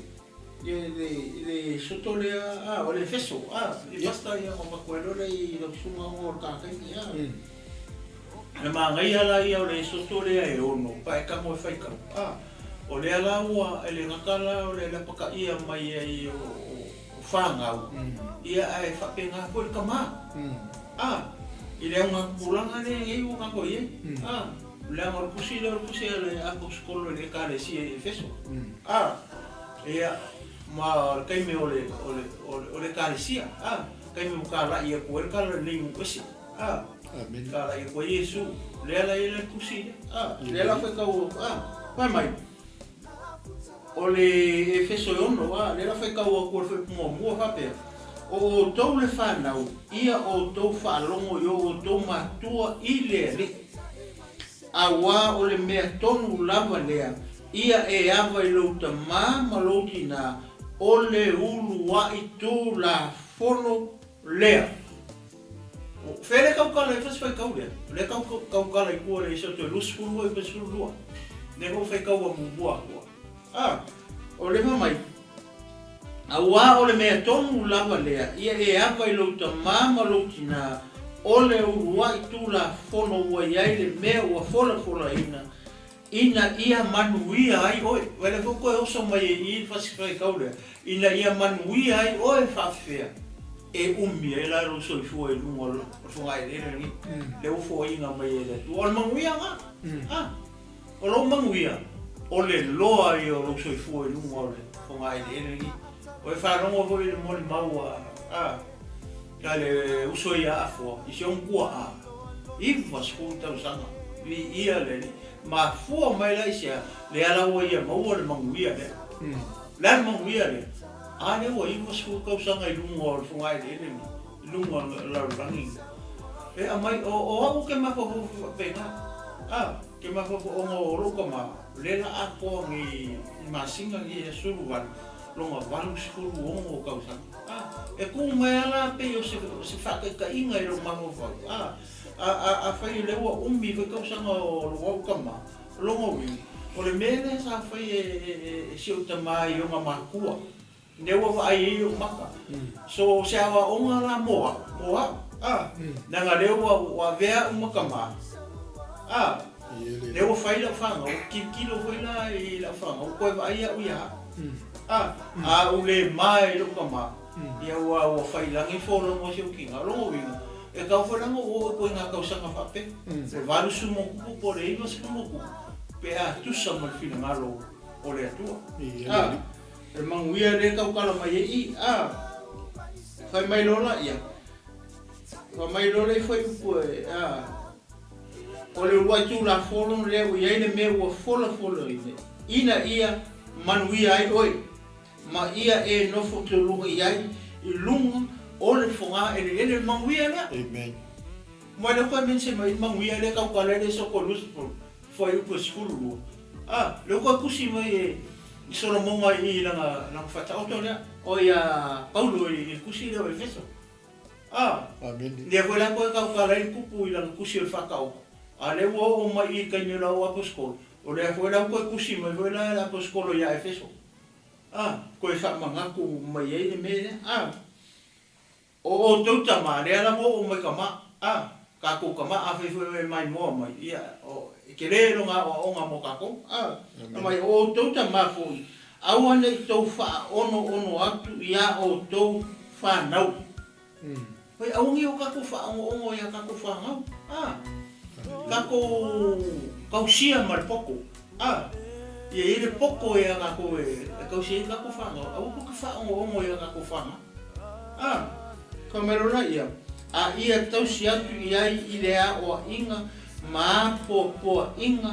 le le le soto lea, a, o le Efeso, a, i pasta ia ma avatu ai loa lea i lau susuga ona o le ta taimi, a. Le manaia la ia o le soto lea e ono, pa e tago e faitau, a. O lea la ua, e le gata la o le lapataia mai ai o fanau, ia ae faapena foi le tama. A, i le augatupulaga lea e i ai ua tatou i ai. A, leaga o le tusi lea o le tusi a le aposetolo i le Ekalesia i Efeso. A, ia, ma o le taimi o le, o le, o le Ekalesia, a, taimi ua talai atu ai le talalelei nuu ese. A, Amene. Ka lai ko Iesu, lea la i le tusi lea. A, lea la faitau, a, fai mai. O le Efeso e 6, a, lea la faitau atu o le fuaiupu muamua faapea, O outou le fanau, ia outou faalogo i o outou matua i le Alii, auā o le mea tonu lava lea, ia e ava i lou tamā ma lou tinā, o le uluaʻi tulafono lea. O fea lea tautala ai fasi faitau lea? O lea tautala i tua le isi o toe 20 foi pe 12. Lea foi faitau a muamua atua. A, o le fai mai, Auā o le mea tonu lava lea, ia e ava i lou tamā ma lou tinā, o le uluaʻi tulafono ua i ai le mea ua folafolaina, ina ia manuia ai oe. Ua le foi toe oso mai e i i le fasi faitau lea, ina ia manuia ai oe faafefea e umi ai la lou soifua i luga o le fogaeleele lenei, lea ua foaiina mai e le Atua. O le manuia lena. A, o lou manuia, o le loa ia o lou soifua i luga o le fogaeleele lenei. Ua e faalogo foi i le molimau a, a le uso ia Afoa i si ona tuaa, 90 tausaga, viia le Alii. Mafua mai la i se a? Lea la ua ia maua le manuia lea. O le a le manuia lea? A lea ua 90 tausaga i luga o le fogaeleele lenei, i luga o le lalolagi lenei. E aumai, o, o au ou te mafaufau faapena, a, ou te mafaufau ona o lou tama, lea la atoa nei i masina nei e 18, lona 86 tausaga. A. E kū mai lava la pei o se, o se faataitaiga i lou mafaufau, a, a, a, afai o lea ua umi foi tausaga o lou au tama, o lona uiga, o le mea lea sa fai e, e, e, e si ou tama i ona matua, lea ua vaai ai lou maka. So, o se aoaoga la mo au, mo au, a, leaga lea ua, ua avea au ma tama, a, lea ua fai lau fanau, tilotilo foi la i lau fanau, toe vaai au ia au. A, a ou le ma i lou tama, ia ua, ua faiilagi le folauga o si ou tina. O lona uiga, e tau foi la ona ou oo i ituaiga tausaga faapea, o le 80 ma ona tupu po o le 90 ma ona tupu, pe a tusa ma le finagalo o le Atua. A, o le manuia lea e tautala mai ai i, a, fai mai loa laia, fai mai loa le fuaiupu e, a, O le uluai Tulafono lea ua i ai le mea ua folafolaina ina ia manuia ai oe, ma ia e nofo toluga i ai i luga o le foga eleele. O le manuia lea. Amen. Mai lea koe mention mai le manuia lea tau kala le soko 20, fuaiupu e 12. A, lea koe tusi mai e Solomoga i lana, lana faataoto lea, o ia Paulo i le tusi lea o Efeso. A, Amene. Lea foi la toe tautala ai le tupu i lana tusi o le faataoto, a lea ua oo mai i le taimi o lau aposetolo, o lea foi la ua toe tusi mai foi la le aposetolo ia Efeso, a, toe faamanatu mai ai le mea lea, a, o outou tama, lea la ua oo mai tama, a, tatou tama, afai foi e maimoa mai, ia, o, e tele lona aoaoga mo tatou, a, mai o outou tama foi, Aua ne i tou faaonoono atu iā outou fanau. Oi, aua nei o tatou faaonoono iā tatou fanau, a. Tatou tausia ma le poto, a. Ia i ai le poto iā tatou e tausia ai tatou fanau, aua tou te faaonoono iā tatou fanau, a. Fai mai loa ia, a ia tausi atu i ai i le aoaiga ma apoapoaiga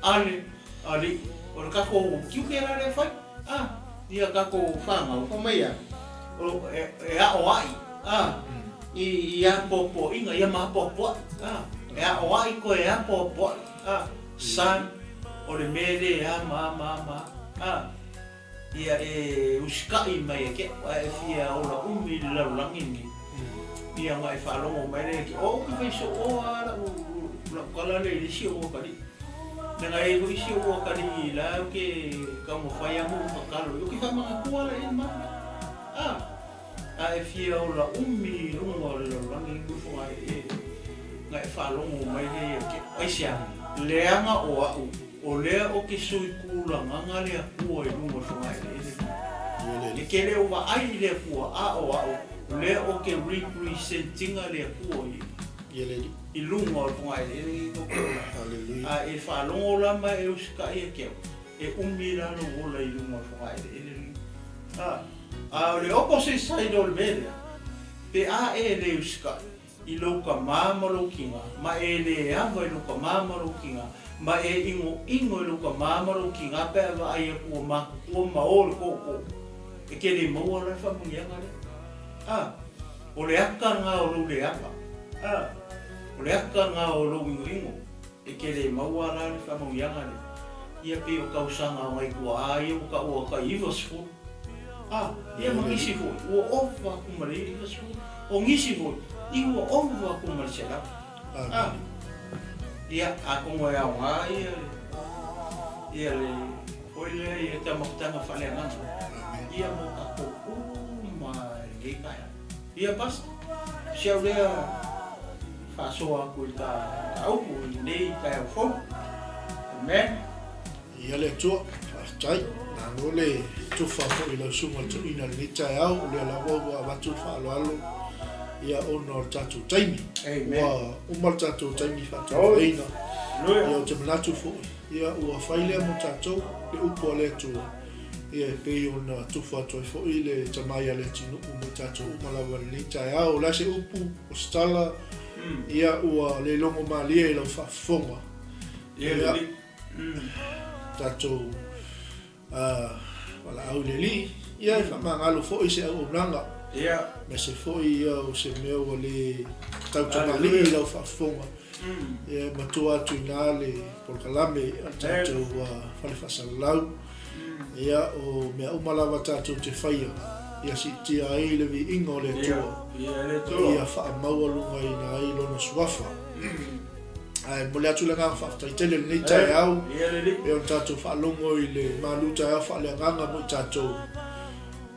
a le Alii, o le tatou tiute la lea e fai, a, ia tatou fanau, fai mai a, o, e, e aoai, a, i, i apoapoaiga, ia mapoapoai, a, e aoai koe e apoapoai, a, son, o le mea lea a ma a ma a ma a, a, ia e usikai mai e ke, a e fia ola umi i le lalolagi lenei, ia ona e faalogo mai lea ke, o ou te fai soo lava lau, lau tala lea i le isi ou atalii. Leaga e i ai foi isi ou atalii la ou te taumafai lava ma ou tatalo, ou te faamanatua la i ai le manu. A, a e fia ola umi i luga o le lalolagi lenei ua e, ona e faalogo mai lea ia te au. Aisea? Leaga o au, o lea ou te sui tulagaga le Atua i luga o le fogaeleele lenei. E te le o vaai i le Atua, a o au, lea ou te represent ina le Atua i i luga o le fogaeleele lenei tou te ola ai. A e faalogo la ma e usitai ia te au, e umi la lou ola i luga o le fogaeleele lenei. A, a o le opposite side o le mea lea, pe a e le usitai i lou tama ma lou tina, ma e le ava i lou tama ma lou tina, ma e inoino i lou tama ma lou tina pe a vaai atu ua matutua ma o le tootoo, e te le maua la le faamanuiaga lea. A, o le aka lena o lou le ava. A, o le aka lena o lou inoino, e te le maua la le faamanuiaga lea. Ia pei o tausaga o nai tuaa ia ua taua tai 90. A, ia ma nisi foi, ua ova atu ma le 90. O nisi foi, i ua ova atu ma le 100. A, ia, atonu e aoga ia le, ia le, foi lea ia taumafaga faaleagaga. Ia mo tatou uma i lenei taeao. Ia Pastor, si au lea faasoa atu i le ta upu i lenei taeao fou. Amen. Ia le Atua, faafetai. Malo le tufa foi i lau susuga i le toeaina i lenei taeao, o lea lava ua avatu le faaaloalo ia ona o le tatou taimi. Amen. Ua uma le tatou taimi faataufaina. Ia ou te manatu foi, ia ua fai lea mo tatou, le upu a le Atua, ia e pei ona tufa atu ai foi le tama ia Leatinuu mo i tatou uma lava i lenei taeao. O le a se upu, o se tala, ia ua le logo malie i lau faafofoga. Ia, tatou valaau i le Alii, ia e faamagalo foi se auaunaga, aemaise foi ia o se mea ua le tautamalii i lau faafofoga, ia e matua atu i ina le polokalame a le tatou fale faasalalau. Ia, o mea uma lava tatou te faia, Ia siitia ai le viiga o le Atua, ia faamaualugaina ai Lona Suafa. Ae momoli atu le agaga faafetai tele i lenei taeao, e ona tatou faalogo i le malu taeao faaleagaga mo i tatou,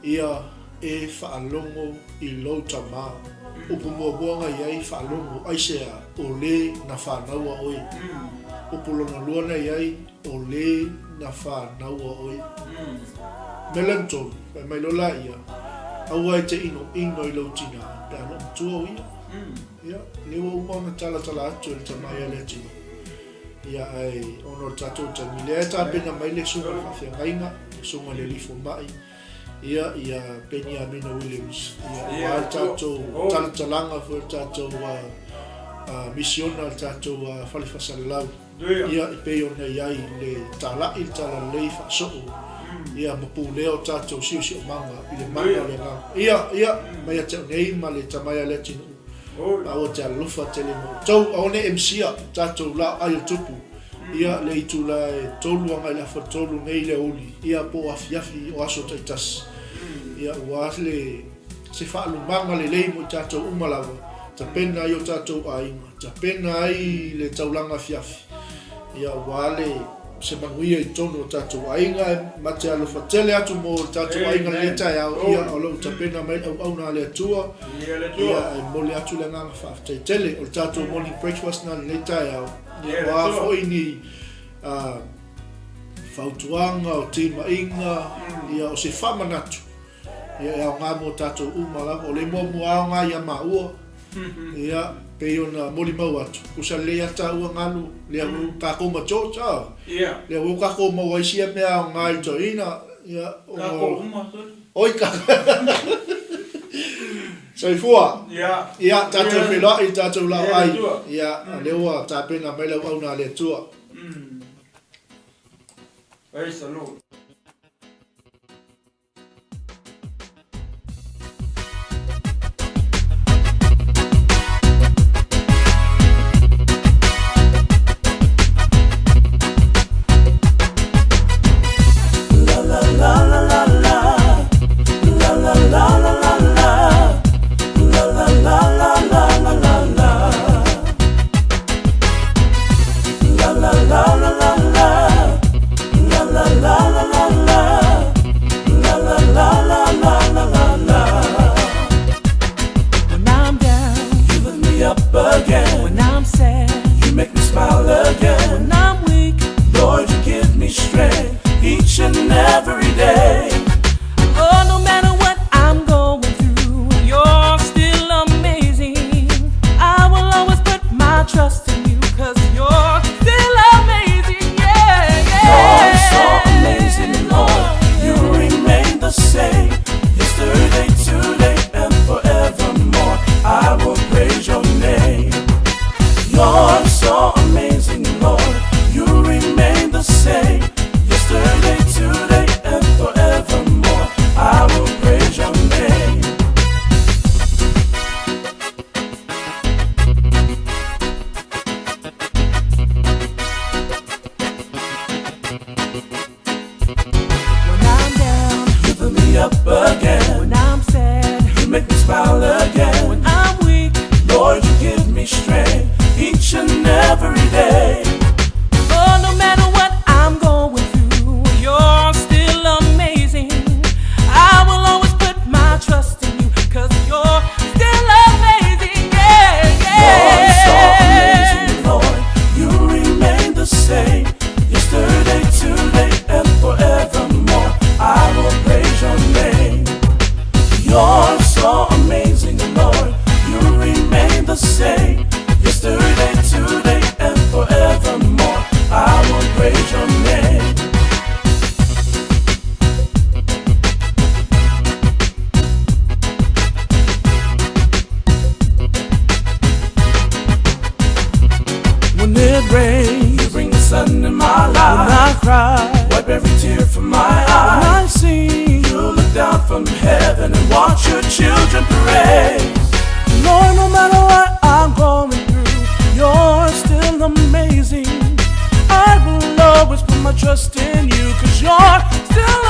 ia e faalogo i lou tama. Upu muamua na i ai, faalogo, aisea? O le na fanaua oe. Upu lona lua na i ai, o le na fanaua oe. Mea lona tolu, fai mai loa laia, aua e te inoino i lou tina, pe a na ou matua o ia. Ia, lea ua uma ona talatala atu e le tama ia le atunuu. Ia, ae ona o le tatou taimi, lea e tapena mai le susuga i le faafeagaiga, le susuga i le alii fomai, ia, ia Peniamina Williams, ia, aua le tatou talatalaga foi o le tatou misiona, le tatou fale faasalalau. Ia, e pei ona i ai le talai, le talalelei faasoo, ia, ma pulea o tatou siosiomaga i le mana o le Agaga. Ia, ia, mai ia te au nei ma le tama ia Leatinuu, ma aua te alofa tele ma outou, aua ne i emisia tatou laoai o tupu, ia, le itula e tolu agai le afa tolu nei i le aoauli, ia, po o afiafi o aso taitasi, ia, ua le se faalumaga lelei mo i tatou uma lava, tapena ai o tatou aiga. Tapena ai le taulaga afiafi, ia aua le se manuia i totonu o tatou aiga e ma te alofa tele atu mo le tatou aiga lenei taeao, ia o lo o tapena mai le auauna a le Atua, ia e momoli atu le agaga faafetai tele. O le tatou morning breakfast na lenei taeao, ia o a foi ni fautuaga, o timaiga, ia o se faamanatu, Ia e aoga mo tatou uma lava. O le muamua aoga ia maua, ia, pei ona molimau atu, kusa lelei a taua galu, lea ua kakou ma George, a? Ia. Lea ua kakou maua ai sia mea aoga i toeaina, ia, o. Kakou uma soli. Oi ka. Soifua. Ia. Ia, tatou feiloai i tatou laoai. Ia, lea ua tapena mai le auauna a le Atua. Praise the Lord. When I'm down, You lift me up again. when I'm sad, You make me smile again. when I'm weak, Lord, you give me strength each and every day. oh, no matter what I'm going through, you're still amazing. I will always put my trust in you, cause you're still amazing, yeah, yeah. You're so amazing, Lord. You remain the same. Yesterday, today, and forevermore. I will praise your name. You're so amazing, Lord. You remain the same. Yesterday, today, and forevermore. I will praise your name. When I'm down, You put me up again. when I'm sad, You make me smile again. when I'm weak, Lord, you give me strength each and every day. oh, no matter what I'm going through, you're still amazing. I will always put my trust in you, cause you're still amazing, yeah, You're so yeah. amazing, Lord. You remain the same. Yesterday, today, and forevermore. I will praise your name. You're so amazing, Lord. You remain the same. Yesterday, today, and forevermore. I will praise your name. When it rains, You bring the sun in my when life. I cry, Wipe every tear from my when eye. I sing, You look down from heaven and watch your children praise. Lord, no matter what I'm going through, you're still amazing. I will always put my trust in you, cause you're still